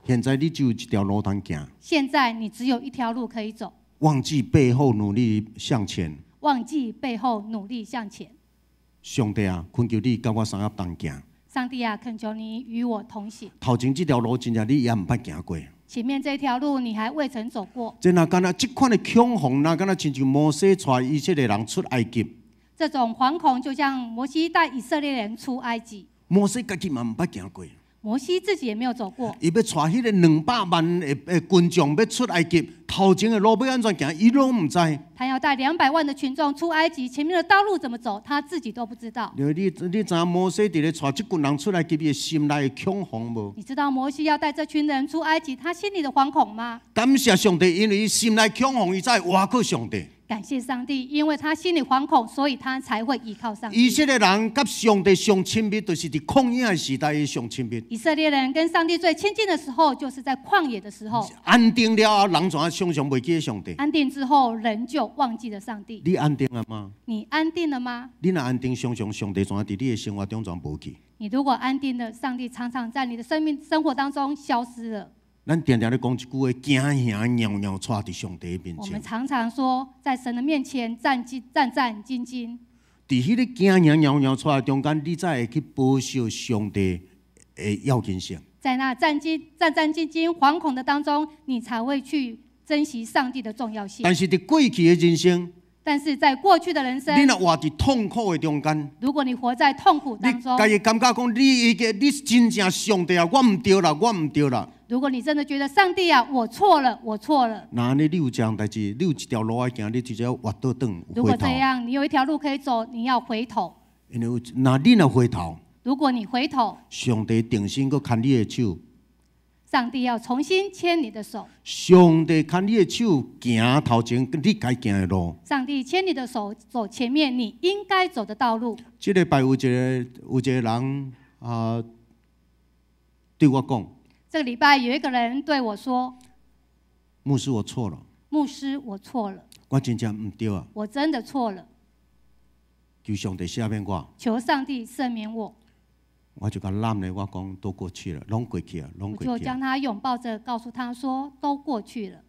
現在你只有一條路通行。現在你只有一條路可以走。忘記背後，努力向前。忘記背後，努力向前。上帝啊，懇求你佮我相佮同行。上帝啊，懇求你與我同行。頭前這條路真正你猶毋捌行過。前面這條路你還未曾走過。這若敢若這款的恐慌，若敢若親像摩西帶以色列人出埃及。這種惶恐就像摩西帶以色列人出埃及。摩西家己嘛毋捌行過。摩西自己也沒有走過。伊欲帶彼个200萬的群眾欲出埃及，頭前的路欲按怎行，伊攏毋知。他要帶200萬的群眾出埃及，前面的道路怎麼走，他自己都不知道。你知影摩西佇咧帶這群人出埃及，伊的心內的恐慌無？你知道摩西要帶這群人出埃及，他心裡的惶恐嗎？感謝上帝，因為伊心內恐慌，伊才會倚靠上帝。感謝上帝，因為他心裡惶恐，所以他才會依靠上帝。以色列人佮上帝上親密，就是佇曠野的時代上親密。以色列人跟上帝最親近的時候，就是在曠野的時候。安定了後，人怎常常袂記得上帝？安定之後，人就忘記了上帝。你安定了嗎？你安定了嗎？你若安定，常常上帝怎佇你的生活中怎無去？你如果安定了，上帝常常在你的生命生活當中消失了。咱定定咧講一句話，驚嚇蟯蟯跙佇上帝面前。我們常常說，在神的面前戰戰戰戰兢兢。佇彼個驚嚇蟯蟯跙的中間，你才會去保守上帝的要緊性。在那戰兢戰戰兢兢、惶恐的當中，你才會去珍惜上帝的重要性。但是佇過去的人生，但是在過去的人生，你若活佇痛苦的中間，如果你活在痛苦當中，你家己感覺講你已經你真正上帝啊，我毋對啦，我毋對啦。如果你真的覺得上帝啊，我錯了，我錯了。若按呢，你有一項代誌，你有一條路愛行，你直接活倒轉。如果這樣，你有一條路可以走，你要回頭。因為若你若回頭，如果你回頭，上帝重新閣牽你的手。上帝要重新牽你的手。上帝牽你的手，行頭前你該行的路。上帝牽你的手，走前面你應該走的道路。這禮拜有一個人啊，對我講。這個禮拜有一個人對我說：“ 牧師，我錯了。牧師，我錯了。我真正毋對啊！我真的錯了。求上帝赦免我。求上帝赦免我。我就共攬咧，我講都過去了，攏過去了，攏過去。我就將他擁抱着，告訴他說：都過去了。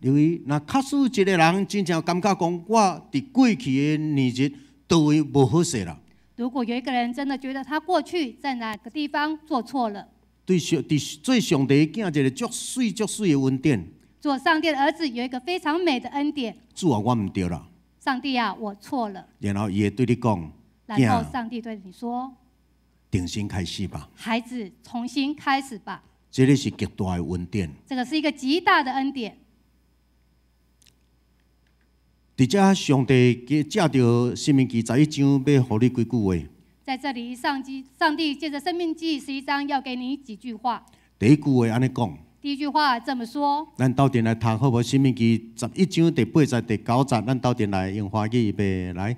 因為若假使一個人真正感覺講，我佇過去的年日佗位無好勢啦。如果有一個人真的覺得他過去在哪個地方做錯了，對上佇做上帝的囝一個足媠足媠的恩典。做上帝的兒子有一個非常美的恩典。主啊，我毋對啦。上帝啊，我錯了。然後伊會對你講，然後上帝對你說：重新開始吧，孩子，重新開始吧。這個是極大的恩典。這個是一個極大的恩典。佇遮上帝藉著申命記11章，欲予你幾句話。在這裡，上帝借着申命記11章，要給你幾句話。第一句話按呢講。第一句話這麼說。咱鬥陣來讀好無？申命記11章第八節、第九節，咱鬥陣來用華語預備來。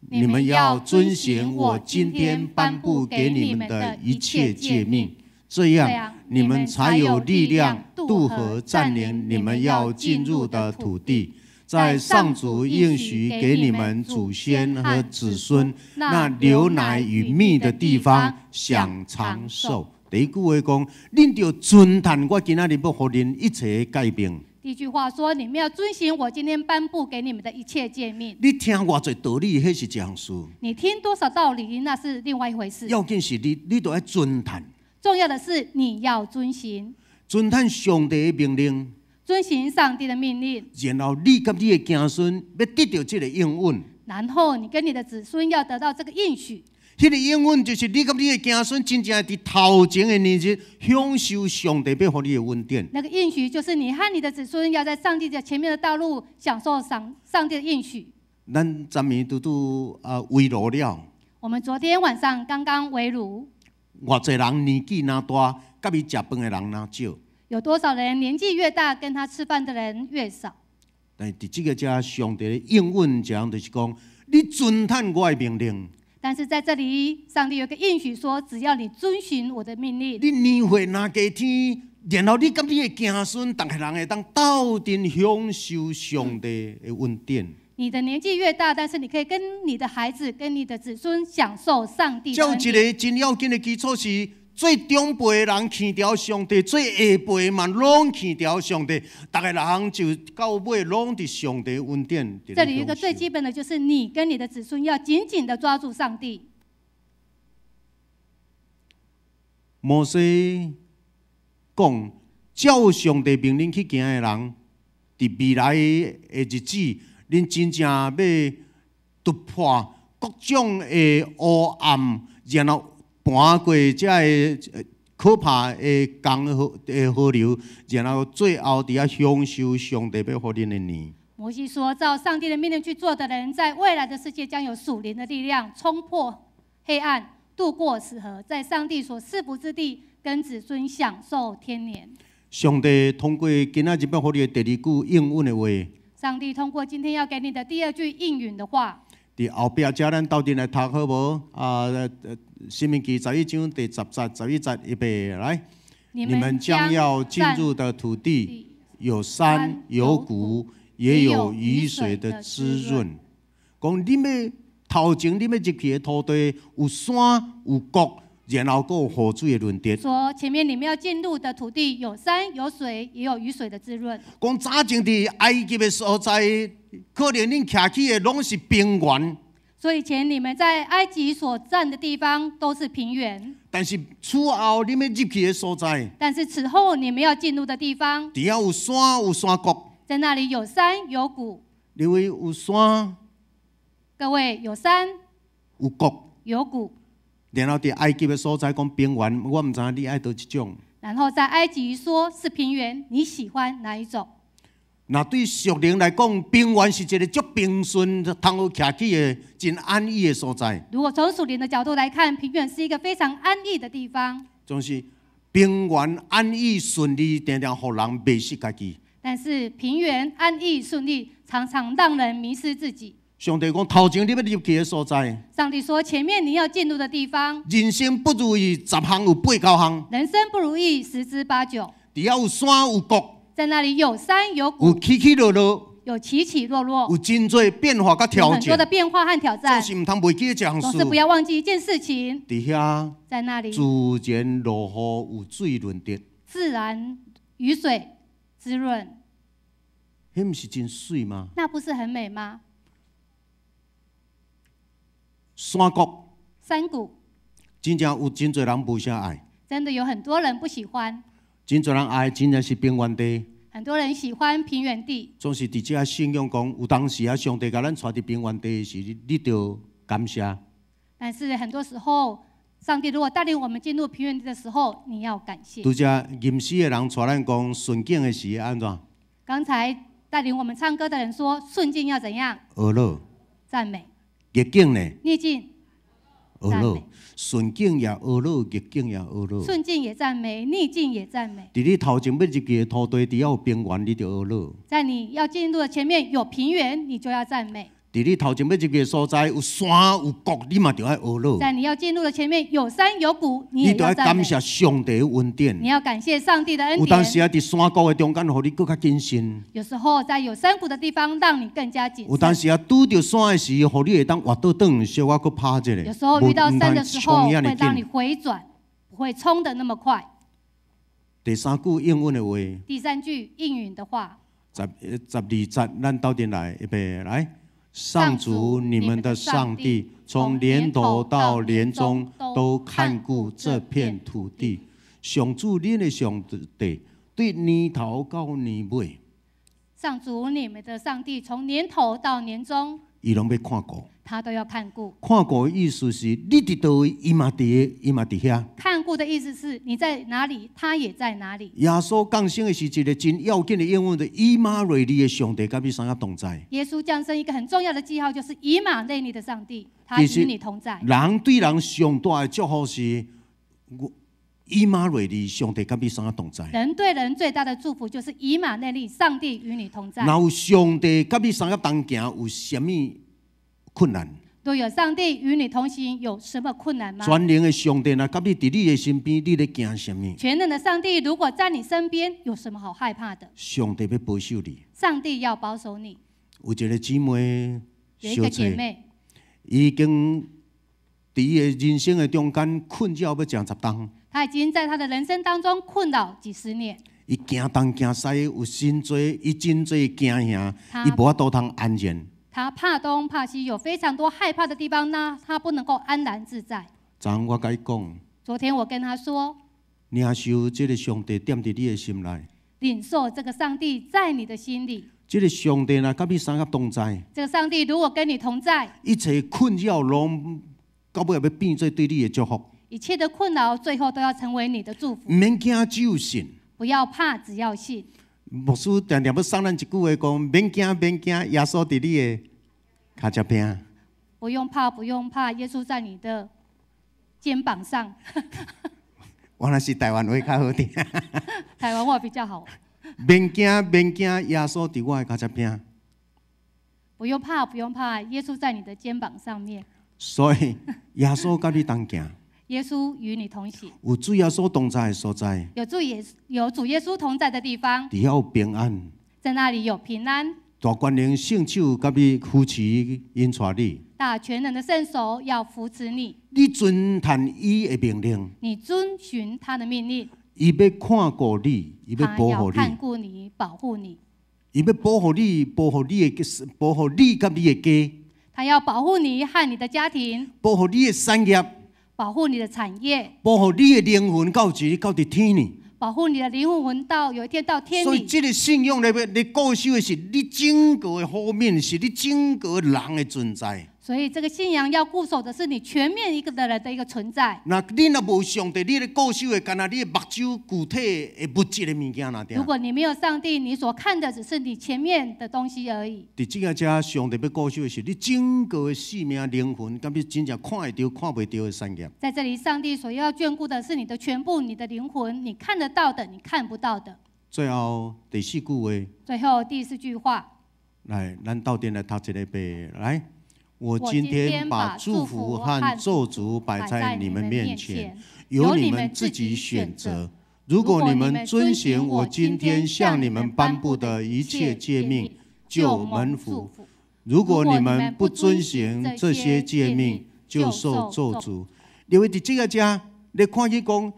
你們要遵行我今天頒布給你們的一切誡命，這樣你們才有力量渡河佔領你們要進入的土地，在上主應許給你們祖先和子孫那流奶與蜜的地方享長壽。第一句話講，恁著遵行我今仔日欲予恁一切誡命。第一句話說：你們要遵行我今天頒布給你們的一切誡命。你聽偌濟道理，彼是一項事。你聽多少道理，那是另外一回事。要緊是你，你著愛遵行。重要的是你要遵行。遵行上帝的命令。遵行上帝的命令。然後你佮你的子孫欲得著這个應允。然後你跟你的子孫要得到這個應許。彼个應允就是你佮你的子孫真正佇頭前的年日享受上帝欲予你的恩典。那個應許就是你和你的子孫要在上帝的前面的道路享受上帝的應許。咱昨暝拄拄啊圍爐了。我們昨天晚上剛剛圍爐。偌濟人年紀若大，佮伊食飯的人若少。有多少人年紀越大，跟他吃飯的人越少？但是佇這个遮上帝的應允講，就是講你遵行我的命令。但是在這裡，上帝有個應許說，只要你遵循我的命令，你年歲若加添，然後你佮你的子孫，逐个人會當鬥陣享受上帝的恩典。你的年紀越大，但是你可以跟你的孩子、跟你的子孫享受上帝的恩這有典。一個真要緊的基礎是，做長輩的人牽牢上帝，做下輩嘛攏牽牢上帝，逐个人就到尾攏佇上帝恩典。這裡有一個最基本的，就是你跟你的子孫要緊緊的抓住上帝。摩西講，照上帝命令去行的人，佇未來的日子，恁真正欲突破各種的黑暗，然後盤過這个可怕的江河的河流，然後最後佇遐享受上帝欲予恁的年。摩西說：“照上帝的命令去做的人，在未來的世界將有屬靈的力量，衝破黑暗，渡過死河，在上帝所賜福之地，跟子孫享受天年。” 上帝通過今仔日欲予你的第二句應允的話，上帝通過今天要給你的第二句應允的話，佇後壁遮咱鬥陣來讀好無？啊，申命記11章第10節、11節，預備來。你們將要進入的土地，有山有谷，也有雨水的滋潤。講恁欲頭前，恁欲入去的土地有山有谷，然後閣有雨水的潤澤。說前面你們要進入的土地有山有水，也有雨水的滋潤。講早前佇埃及的所在，可能恁徛起的攏是平原。所以以前你們在埃及所站的地方都是平原。但是此後恁欲入去的所在，但是此後你們要進入的地方，佇遐有山有山谷。在那裡有山有谷。各位有山，各位有山有谷有谷。然後佇埃及的所在講平原，我毋知影你愛佗一種。然後在埃及說是平原，你喜歡哪一種？若對屬靈來講，平原是一個足平順、通好徛起的真安逸的所在。如果從屬靈的角度來看，平原是一個非常安逸的地方。總是平原安逸順利，定定予人迷失家己。但是平原安逸順利，常常讓人迷失自己。上帝講，頭前你欲入去的所在。上帝說，前面你要進入的地方。人生不如意十項有八九項。人生不如意十之八九。佇遐有山有谷。在那裡有山有谷，有起起落落，有起起落落，有真濟變化佮挑戰，很多的變化和挑戰。總是毋通袂記一項事。總是不要忘記一件事情。佇遐，在那裡，自然落雨有水潤澤。自然雨水滋潤。彼毋是真媠嗎？那不是很美嗎？山谷，山谷，真正有真濟人無啥愛。真的有很多人不喜歡。真濟人愛，真正是平原地。很多人喜歡平原地。總是佇遮信仰講，有當時啊，上帝共咱帶佇平原地時，你著感謝。但是很多時候，上帝如果帶領我們進入平原地的時候，你要感謝。拄才吟詩的人帶咱講順境的時按怎？剛才帶領我們唱歌的人說，順境要怎樣？呵咾。讚美。逆境呢？逆境。呵咾。順境也呵咾，逆境也呵咾。順境也讚美，逆境也讚美。佇你頭前欲入去的土地，佇遐有平原，你就呵咾。在你要進入的前面有平原，你就要讚美。佇你頭前欲入去的所在有山有谷，你嘛著愛呵咾。在你要進入的前面有山有谷，你也你著要讚美。愛感謝上帝的恩典。你要感謝上帝的恩典。有當時啊，佇山谷的中間，予你閣較謹慎。有時候在有山谷的地方，讓你更加謹慎。有當時啊，拄著山的時，予你會當活倒轉，小可閣拍一下。有時候遇到山的時候，會讓你回轉，不會衝得那麼快。第三句應允的話。第三句應允的話。 12節，咱鬥陣來，預備來。上主，你們的上帝，從年頭到年終都看顧這片土地。上主，恁的上帝，對年頭到年尾。上主，你們的上帝，從年頭到年終，伊攏欲看顧。他都要看顧。看顧的意思是，你佇佗位，伊嘛佇，伊嘛佇遐。看顧的意思是，你在哪裡，他也在哪裡。耶穌降生的時，一個真要緊的應允，就以馬內利的上帝佮你相佮同在。耶穌降生一個很重要的記號，就是以馬內利的上帝，他與你同在。人對人上大的祝福是，以馬內利上帝佮你相佮同在。人對人最大的祝福就是以馬內利，上帝與你同在。若有上帝佮你相佮同行，有啥物困難？若有上帝與你同行，有什麼困難嗎？全能的上帝若佮你佇你的身邊，你咧驚啥物？全能的上帝如果在你身邊，有什麼好害怕的？上帝欲保守你。上帝要保守你。有一個姊妹，有一個姐妹，已經佇伊的人生的中間困擾欲成十冬。她已經在她的人生當中困擾幾十年。伊驚東驚西，有真濟，伊真濟驚嚇，伊無法度通安然。他怕東怕西，有非常多害怕的地方，那他不能夠安然自在。昨昏我共伊講，昨天我跟他說，領受這個上帝踮佇你的心內，領受這個上帝在你的心裡。這个上帝若佮你相佮同在，這個上帝如果跟你同在，一切困擾攏到尾欲變做對你的祝福。一切的困擾最後都要成為你的祝福。毋免驚，只有信。不要怕，只要信。牧師定定欲送咱一句話講：免驚，免驚，耶穌佇你的跤脊邊。不用怕，不用怕，耶穌在你的肩膀上。原來是台灣話較好聽。台灣話比較好。免驚，免驚，耶穌佇我的跤脊邊。不用怕，不用怕，耶穌在你的肩膀上面。所以耶穌佮你同行。耶穌與你同行。有主耶穌同在的所在，有主耶穌同在的地方，佇遐有平安。在那裡有平安。大權能聖手佮你扶持引帶你。大全能的聖手要扶持你。你遵行伊的命令。你遵循他的命令。伊欲看顧你，伊欲保護你。看顧你，保護你。伊欲保護你，保護你的，保護你佮你的家。他要保護你和你的家庭。保護你的產業。保護你的產業。保護你的靈魂到一日到佇天呢。保護你的靈魂到有一天到天裡。所以這个信仰咧，欲固守的是你整個的方面，是你整個人的存在。所以這個信仰要固守的是你全面一個的人的一個存在。若你若無上帝，你咧固守的干焦你的目睭具體的物質的物件爾。如果你沒有上帝，你所看的只是你前面的東西而已。佇這个遮，上帝欲固守的是你整個的生命靈魂，佮你真正看會著、看袂著的產業。在這裡，上帝所要眷顧的是你的全部，你的靈魂，你看得到的，你看不到的。最後第四句話。最後第四句話。來，咱鬥陣來讀一个遍，來。我今天把祝福和咒詛擺在你們面前，由你們自己選擇。如果你們遵行我今天向你們頒布的一切誡命，就蒙福；如果你們不遵行這些誡命，就受咒詛。因為佇這个遮，你看見講，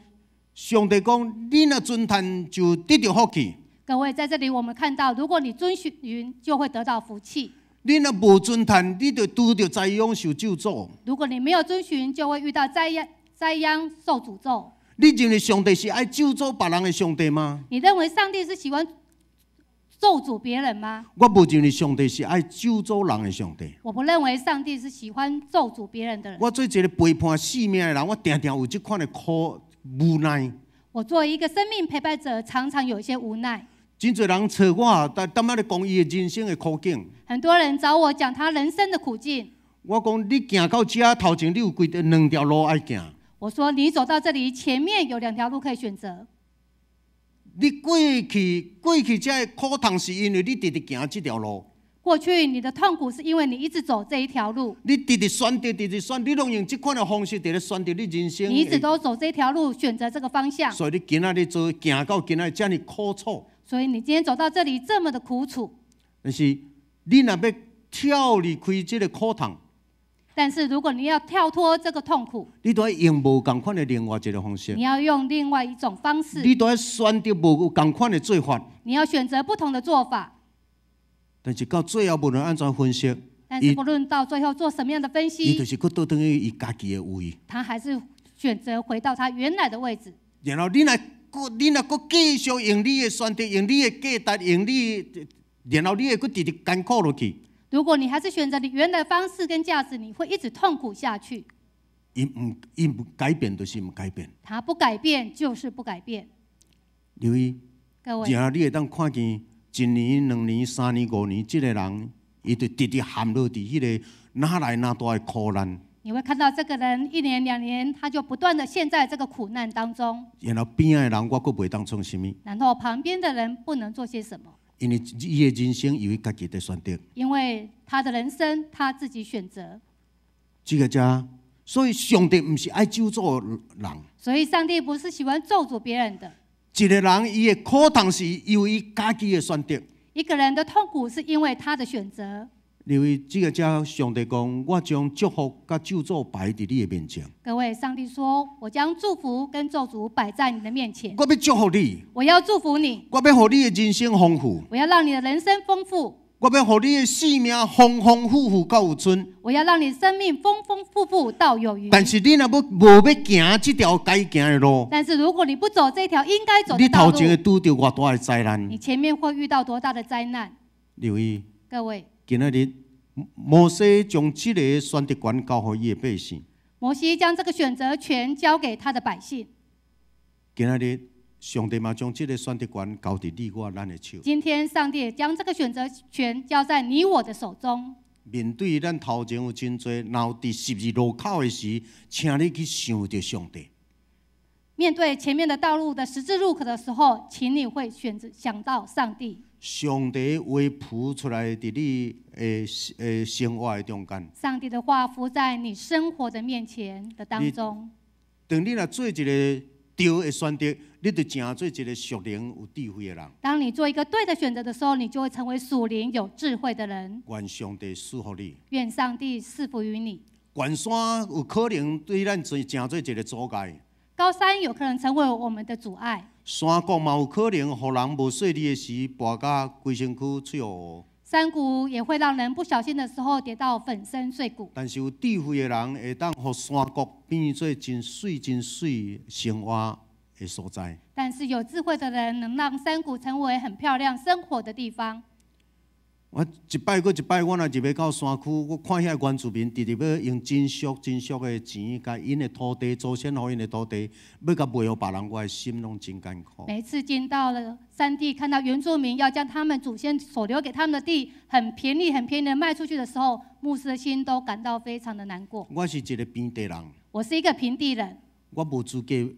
上帝講，你若遵行就得著福氣。各位在這裡，我們看到，如果你遵循，就會得到福氣。你若無遵行，你就拄著災殃受咒詛。如果你沒有遵循，就會遇到災殃，災殃受詛咒。你認為上帝是愛咒詛別人的上帝嗎？你認為上帝是喜歡咒詛別人嗎？我無認為上帝是愛咒詛人的上帝。我不認為上帝是喜歡咒詛別人的人。我做一個陪伴生命的人，我定定有這款的苦無奈。我作為一個生命陪伴者，常常有一些無奈。真濟人找我，但踮仔咧講伊的人生的苦境。很多人找我講他人生的苦境。我講你行到遮頭前，你有幾條兩條路愛行。我說你走到這裡，前面有兩條路可以選擇。你過去這个苦痛，是因為你直直行這條路。過去你的痛苦是因為你一直走這一條路。你直直選擇，直直選，你攏用這款的方式佇咧選擇你人生。你一直都走這條路，選擇這個方向。所以你今仔日做行到今仔日遮爾苦楚。所以你今天走到這裡這麼的苦楚。但是你若欲跳離開這个苦痛，但是如果你要跳脫這個痛苦，你都愛用無仝款的另外一个方式。你要用另外一種方式。你都愛選擇無仝款的做法。你要選擇不同的做法。但是到最後，無論按怎分析，但是不論到最後做什麼樣的分析，伊就是閣倒轉去伊家己的位。他還是選擇回到他原來的位置。然後你若閣繼續用你的選擇，用你的價值，用你，然後你會閣直直艱苦落去。如果你還是選擇你原來的方式跟價值，你會一直痛苦下去。伊毋改變，就是毋改變。他不改變，就是不改變。留意，各位，然後你會當看見一年、兩年、三年、五年，這个人，伊就直直陷落佇彼个哪來哪大的苦難。你會看到這個人一年兩年，他就不斷的陷在這個苦難當中。然後邊仔的人，我閣袂當創啥物。然後旁邊的人不能做些什麼？因為伊的人生由伊家己佇選擇。因為他的人生他自己選擇。這个遮，所以上帝毋是愛咒詛人。所以上帝不是喜歡咒詛別人的。一个人伊的苦痛是由伊家己的選擇。一個人的痛苦是因為他的選擇。因為這个遮上帝講，我將祝福佮咒詛擺佇你的面前。各位，上帝說：我將祝福跟咒詛擺在你的面前。我欲祝福你。我要祝福你。我欲予你的人生豐富。我要讓你的人生豐富。我欲予你的生命豐豐富富到有賰。我要讓你生命豐豐富富到有餘。但是你若欲無欲行這條該行的路，但是如果你不走這條應該走的你道路，頭前會拄著偌大的災難。你前面會遇到多大的災難？留意，各位，今仔日摩西將這个選擇權交予伊的百姓。摩西將這個選擇權交給他的百姓。今仔日上帝嘛將這個選擇權交佇你我咱的手。今天上帝也將這個選擇權交在你我的手中。面對咱頭前有真濟，若有佇十字路口的時，請你去想著上帝。面對前面的道路的十字路口的時候，請你會選擇想到上帝。上帝話浮出來佇你的生活的中間。上帝的話浮在你生活的面前的當中。當你若做一個對的選擇，你就成做一個屬靈有智慧的人。當你做一個對的選擇的時候，你就會成為屬靈有智慧的人。願上帝賜福你。願上帝賜福於你。懸山有可能對咱做成做一個阻礙。高山有可能成為我們的阻礙。山谷嘛有可能，予人無細膩的時，跋甲規身軀碎糊糊。山谷也會讓人不小心的時候跌到粉身碎骨。但是有智慧的人會當予山谷變做真媠真媠生活的所在。但是有智慧的人能讓山谷成為很漂亮生活的地方。我一擺閣一擺，我若入去到山區，我看遐原住民直直欲用真俗真俗的錢，共𪜶的土地，祖先予𪜶的土地，欲共賣予別人，我的心攏真艱苦。每次進到了山地，看到原住民要將他們祖先所留給他們的地，很便宜、很便宜的賣出去的時候，牧師的心都感到非常的難過。我是一個平地人。我是一個平地人。我無資格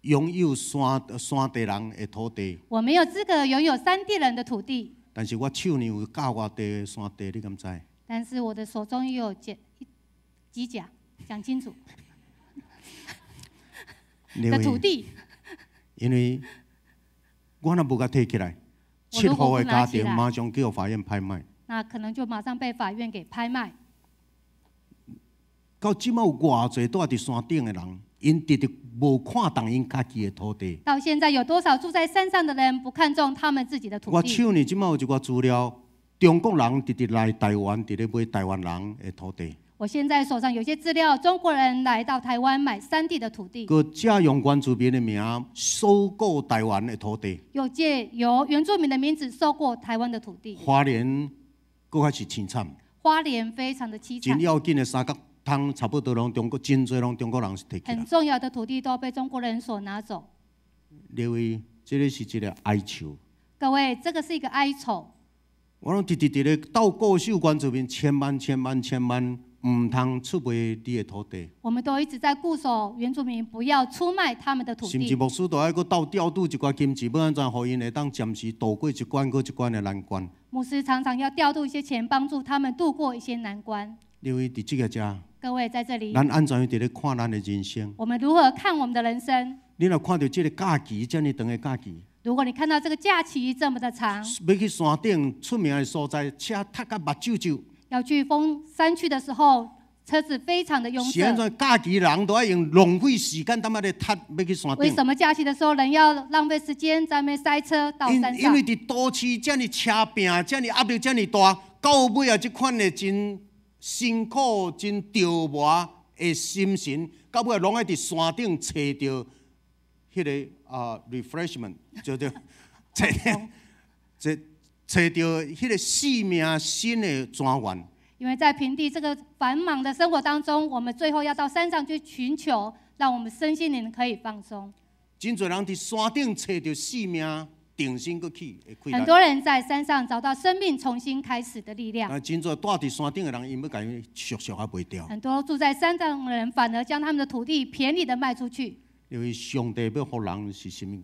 擁有山地人的土地。我沒有資格擁有山地人的土地。但是我手呢有甲偌塊山地，你敢知？但是我的手中又有幾甲，講清楚的土地。因為我若無共提起來，七戶的家庭馬上叫法院拍賣。那可能就馬上被法院給拍賣。到這馬有偌濟住佇山頂的人，𪜶直直無看重𪜶家己的土地。到現在有多少住在山上的人不看重他們自己的土地？我手呢，這馬有一寡資料，中國人直直來台灣，佇咧買台灣人的土地。我現在手上有些資料，中國人來到台灣買山地的土地。閣借用原住民的名收購台灣的土地。又借由原住民的名字收購台灣的土地。花蓮閣較是凄慘。花蓮非常的凄慘。真要緊的三角通差不多攏中國，真濟攏中國人是提去。很重要的土地都被中國人所拿走。各位，這个是一個哀愁。各位，這個是一個哀愁。我攏直直佇咧鬥固守原住民，千萬千萬千萬毋通出賣你的土地。我們都一直在固守原住民，不要出賣他們的土地。甚至牧師都愛閣鬥調度一寡金錢，欲按怎予𪜶會當暫時渡過一關閣一關的難關。牧師常常要調度一些錢，幫助他們度過一些難關。各位佇這个遮，各位在這裡，咱按怎樣佇咧看咱的人生？我們如何看我們的人生？你若看著這个假期遮爾長的假期，如果你看到這個假期這麼的長，欲去山頂出名的所在，車塞甲目睭睭。要去封山區的時候，車子非常的擁是按塞。怎假期人都愛用浪費時間，踮遐咧塞欲去山頂？為什麼假期的時候人要浪費時間在那邊塞車到山上？因為佇都市遮爾車拚，遮爾壓力遮爾大，到尾啊，這款的真辛苦、真著魔的心神，到尾攏愛佇山頂揣著彼个refreshment，叫做揣揣揣著彼个生命新的泉源。因為在平地這個繁忙的生活當中，我們最後要到山上去尋求，讓我們身心靈可以放鬆。真濟人佇山頂揣著生命重新閣起的氣力。很多人在山上找到生命重新開始的力量。啊，真濟住佇山頂的人，𪜶欲共伊俗俗仔賣掉。很多住在山上的人，反而將他們的土地便宜的賣出去。因為上帝欲予人是啥物？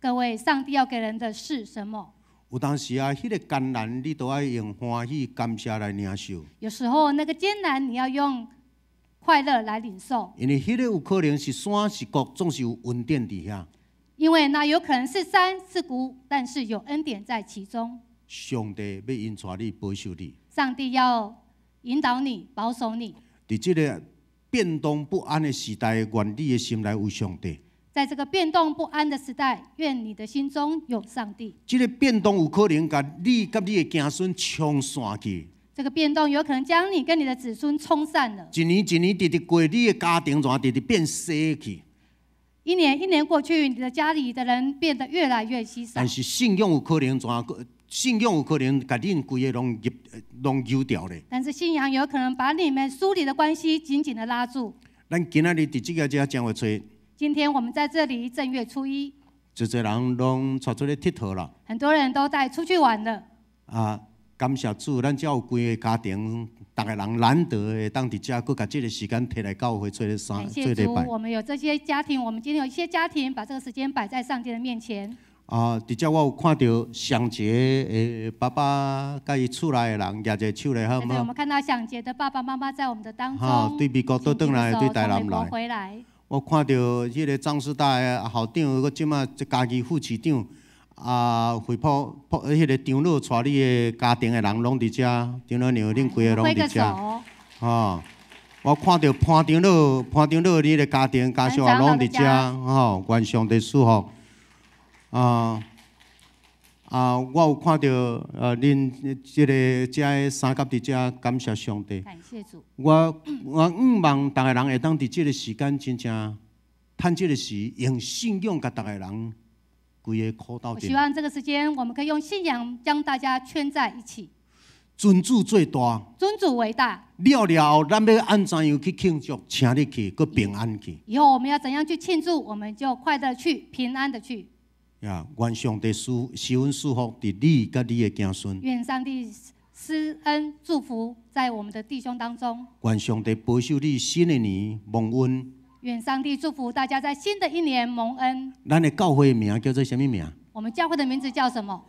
各位，上帝要給人的是什麼？有當時啊，彼个艱難你都愛用歡喜感謝來領受。有時候那個艱難，你要用快樂來領受。因為彼个有可能是山是谷，總是有恩典佇遐。因為那有可能是山是谷，但是有恩典在其中。上帝欲引帶你，保守你。上帝要引導你，保守你。佇這个變動不安的時代，願你的心內有上帝。在這個變動不安的時代，願你的心中有上帝。這个變動有可能共你佮你的子孫沖散去。這個變動有可能將你跟你的子孫沖散了。一年一年直直過，你的家庭怎直直變細去？一年一年過去，你的家裡的人變得越來越稀少。但是信仰有可能怎信仰有可能共恁規个攏入攏揪牢咧。但是信仰有可能把你們疏離的關係緊緊的拉住。咱今仔日佇這个遮正月初一，今天我們在這裡正月初一，濟濟人攏帶出去𨑨迌啦。很多人都帶出去玩了。啊，感謝主，咱遮有規个家庭，逐个人難得會當佇遮，閣共這个時間提來教會做咧三感謝主，做禮拜。我們有這些家庭，我們今天有一些家庭把這個時間擺在上帝的面前。啊，佇遮我有看著上節的爸爸佮伊厝內的人舉一个手來，好毋好現在我們？看到想傑的爸爸媽媽在我們的當中，哈，對美國倒轉來，對台從美國南來。回來。我看著彼个張師大的校長，閣這馬家己副市長，啊，惠普普彼个長老帶你的家庭的人攏佇遮，長老娘恁規個攏揮個佇遮。手。吼，我看著潘長老，潘長老你的家庭家屬也攏佇遮，吼，願上帝賜福。啊啊！我有看著恁這个遮的三甲佇遮，感謝上帝。感謝主。我我向望逐個人會當佇這个時間真正趁這个時，用信仰共逐个人規个箍鬥陣。我希望這個時間，我們可以用信仰將大家圈在一起，尊主最大，尊主為大。了了後，咱欲按怎樣去慶祝？請你去，閣平安去。以後我們要怎樣去慶祝，我們就快樂去，平安的去。呀，願上帝施施恩賜福佇你佮你的子孫。願上帝施恩祝福在我們的弟兄當中。願上帝保守你新的年蒙恩。願上帝祝福大家在新的一年蒙恩。咱的教會名叫做啥物名？我們教會的名字叫什麼？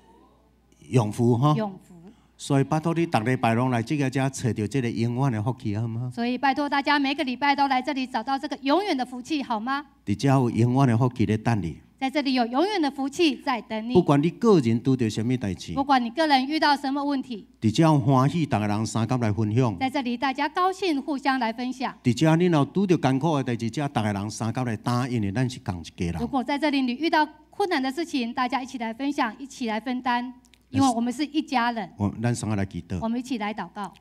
永福哈。永福。所以拜託你逐禮拜攏來這个遮揣著這个永遠的福氣，好嗎？所以拜託大家每個禮拜都來這裡找到這個永遠的福氣，好嗎？佇遮有永遠的福氣咧等你。在這裡有永遠的福氣在等你。不管你個人拄著啥物代誌，不管你個人遇到什麼問題，佇遮歡喜，逐个人相佮來分享。在這裡大家高興互相來分享。佇遮你若拄著艱苦的代誌，遮逐个人相佮來擔，因為咱是仝一家人。如果在這裡你遇到困難的事情，大家一起來分享，一起來分擔，因為我們是一家人。我咱相佮來祈禱。我們一起來禱告。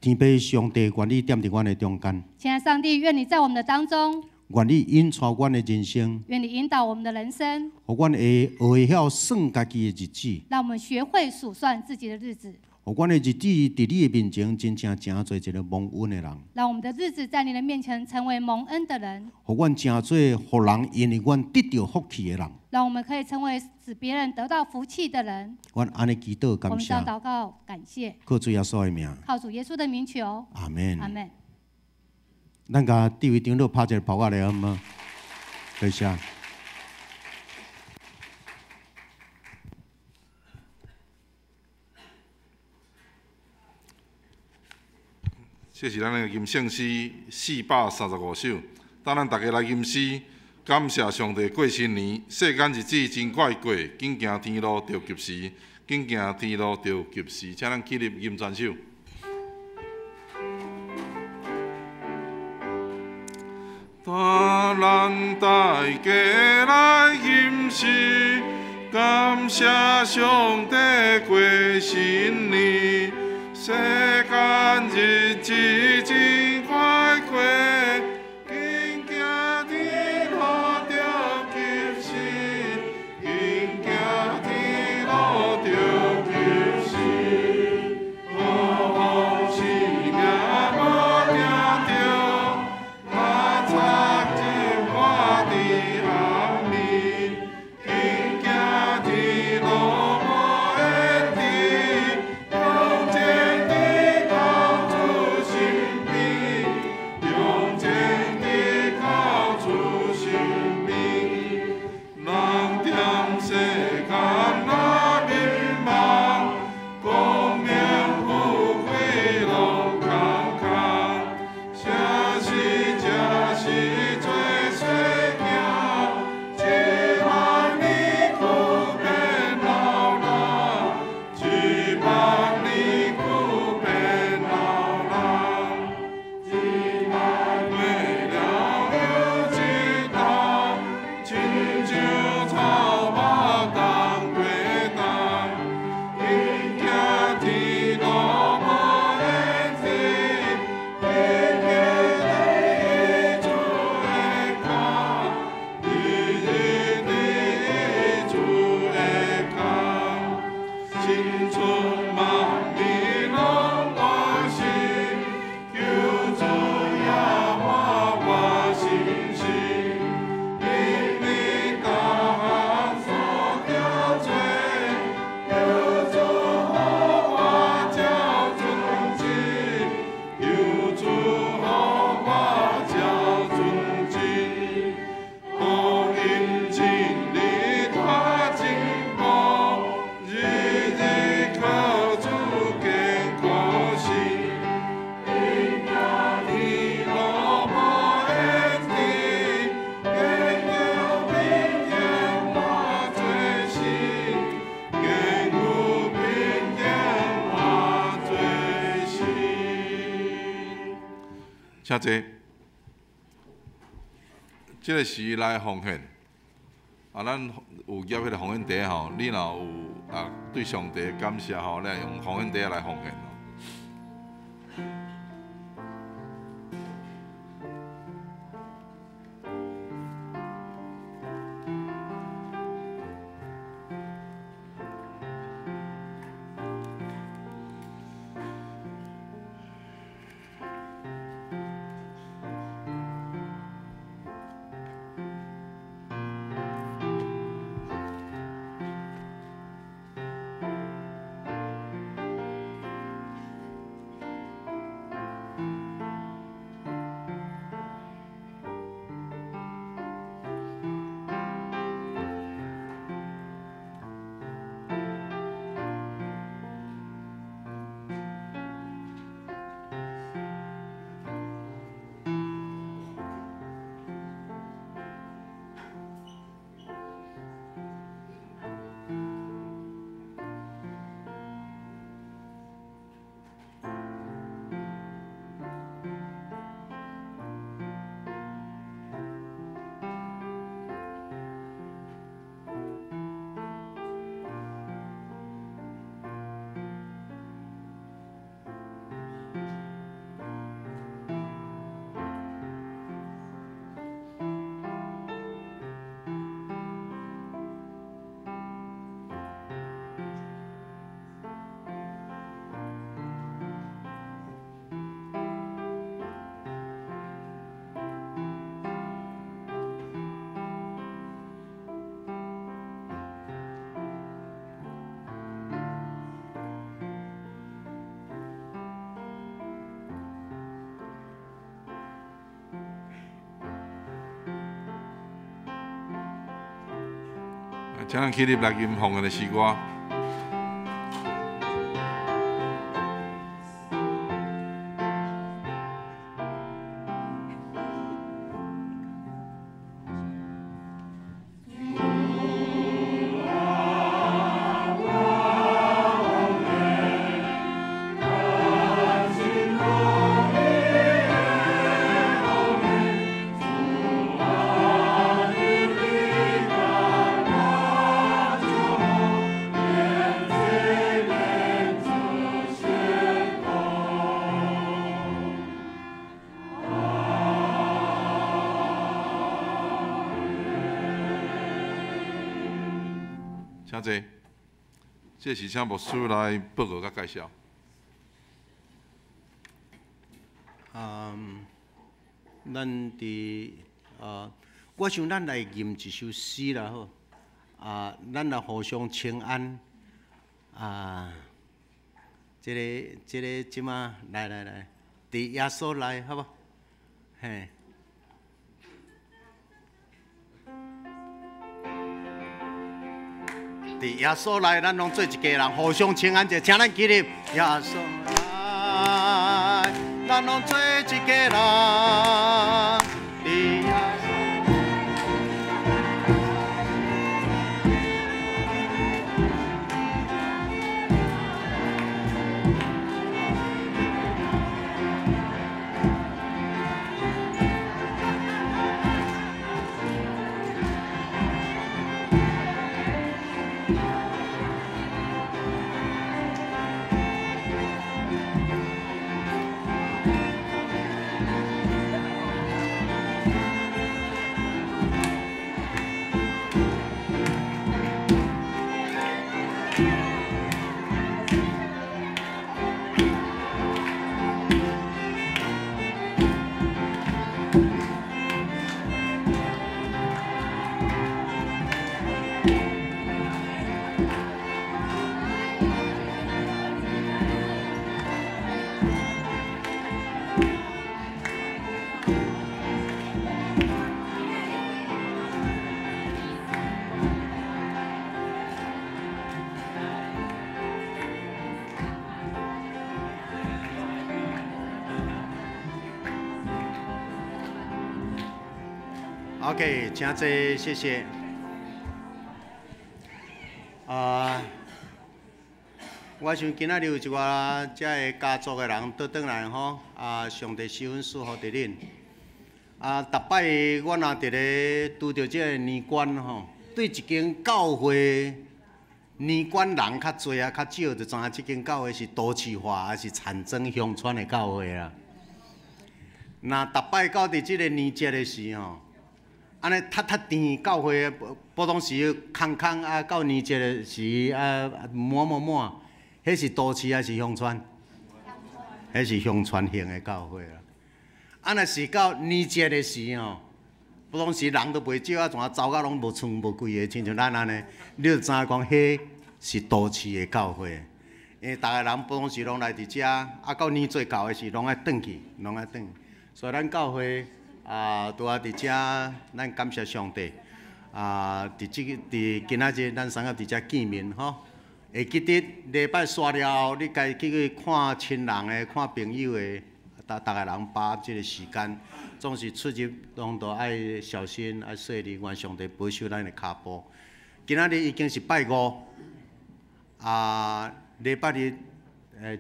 天父上帝，願你踮佇阮的中間。親愛上帝，願你在我們的當中。願你引帶阮的人生，願你引導我們的人生，予阮會學會曉算家己的日子，讓我們學會數算自己的日子，予阮的日子佇你的面前真正成做一个蒙恩的人，讓我們的日子在你的面前成為蒙恩的人，予阮成做予人因為阮得著福氣的人，讓我們可以成為使別人得到福氣的人。阮按呢祈禱感謝，我們這樣禱告感謝，靠主耶穌的名，靠主耶穌的名求，阿門，阿門。咱共地位長老拍一个拍仔咧，好無？多謝。這是咱的吟聖詩435首，等咱大家來吟詩，感謝上帝過新年，世間日子真快過，緊行天路著及時，緊行天路著及時，請咱起立吟全首。等咱大家來吟詩，感謝上帝過新年，世間日子真快過，緊行天路著及時，緊行天路著及時，好好生命無定著。插入我伫暗暝，緊行天路無延遲，勇前伫到主身邊，勇前请坐。这个时来奉献，啊，咱有夹彼个奉献袋吼，你若有啊对上帝感谢吼，你用奉献袋来奉献。请咱起立来吟奉献的诗歌。请坐。这是请牧师来报告佮介绍。咱伫我想咱来吟一首诗啦好。啊，咱来互相请安。啊，这个这马来来来，伫耶稣内好无？嘿。伫耶稣内，咱拢做一家人，互相请安者，请咱起立。耶稣内，咱拢做一家人。伫耶稣。OK，请坐，谢谢。啊，我想今仔日有一寡遮个家族的人倒轉來吼，啊，上帝施恩賜福佇恁。啊，逐擺我若佇咧拄著這個年關吼，對一間教會年關人較濟啊，較少，就知影這間教會是都市化抑是田莊鄉村的教會啦。若逐擺到佇這個年節的時吼，按呢踢踢甜，教會普通時空空啊，到年節的時啊滿滿滿，彼是都市抑是鄉村？彼是鄉村型的教會啦。啊，若是到年節的時吼，普通時人都袂少啊，怎走甲攏無床無幾个，親像咱按呢，你就知影講彼是都市的教會。因為逐个人普通時攏來佇遮，啊，到年節到的時攏愛轉去，攏愛轉。所以咱教會啊，拄仔佇遮，咱感謝上帝啊！佇這個佇今仔日，咱三個佇遮見面吼，會記得禮拜煞了後，你該去看親人的、看朋友的，逐逐个人把握這個時間，總是出入攏都愛小心、愛細膩，願上帝保守咱的跤步。今仔日已經是拜五，啊，禮拜日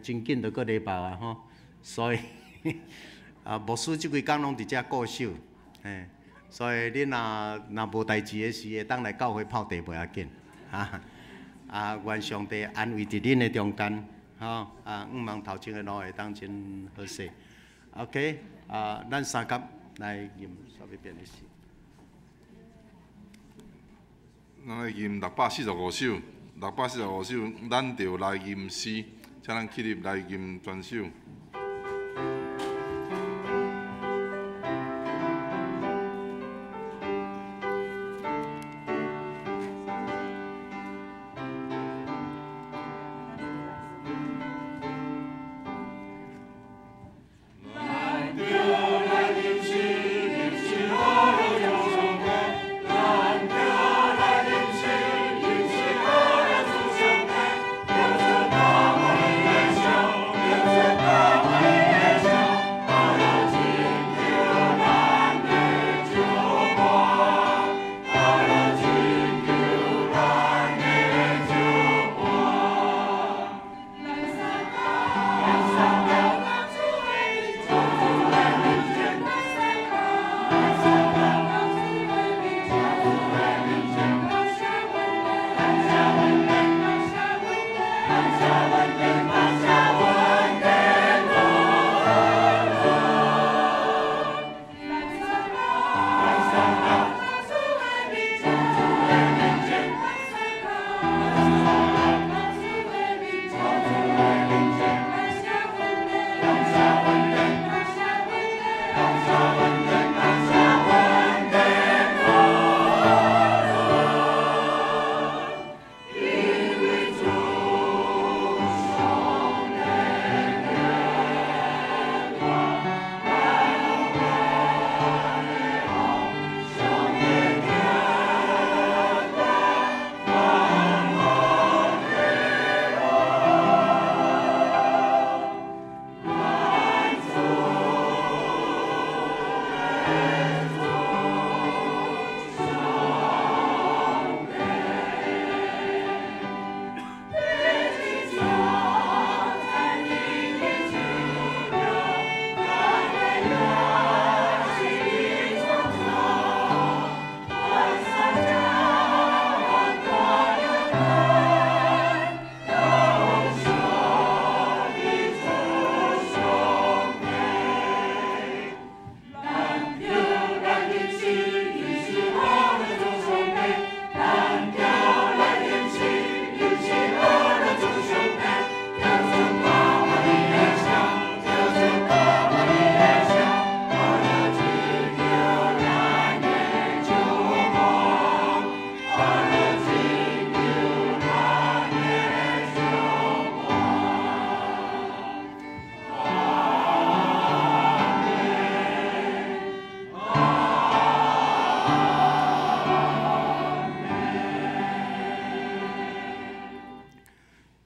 真緊就閣禮拜啊吼，所以。啊，牧師這幾工攏佇遮顧守，嘿，所以恁若若無代誌的時，會當來教會泡茶袂要緊，哈，啊，願上帝安慰佇恁的中間，吼，啊，向望頭前的路會當真好勢。OK，啊，咱三甲來吟煞欲變的詩。咱來吟645首，645首，咱著來吟詩，請咱起立來吟全首。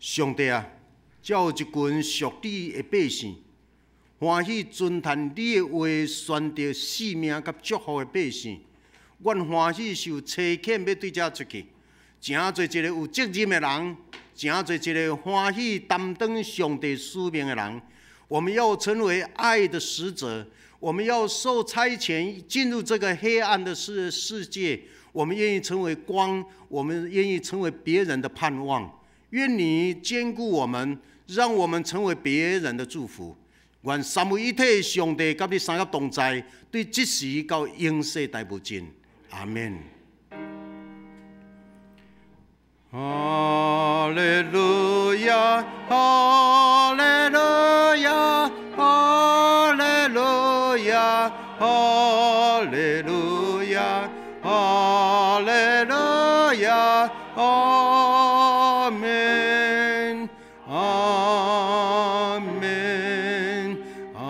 上帝啊，遮有一群屬你的百姓，歡喜遵趁你的話，宣著性命佮祝福的百姓。阮歡喜受差遣，欲對遮出去，成做一个有責任的人，成做一個歡喜擔當上帝使命的人。我們要成為愛的使者，我們要受差遣進入這個黑暗的世界。我們願意成為光，我們願意成為別人的盼望。願你堅固我們，讓我們成為別人的祝福。願三位一體上帝佮你三個同在，對這時到永世代無盡。阿門。哈利路亞，哈利路亞，哈利路亞，哈利路亞，哈利路亞，阿門，阿門，阿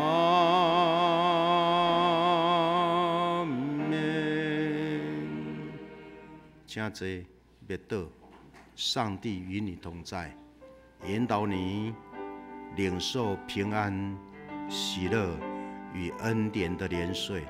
門。請坐，別倒。上帝與你同在，引導你領受平安、喜樂與恩典的連隨。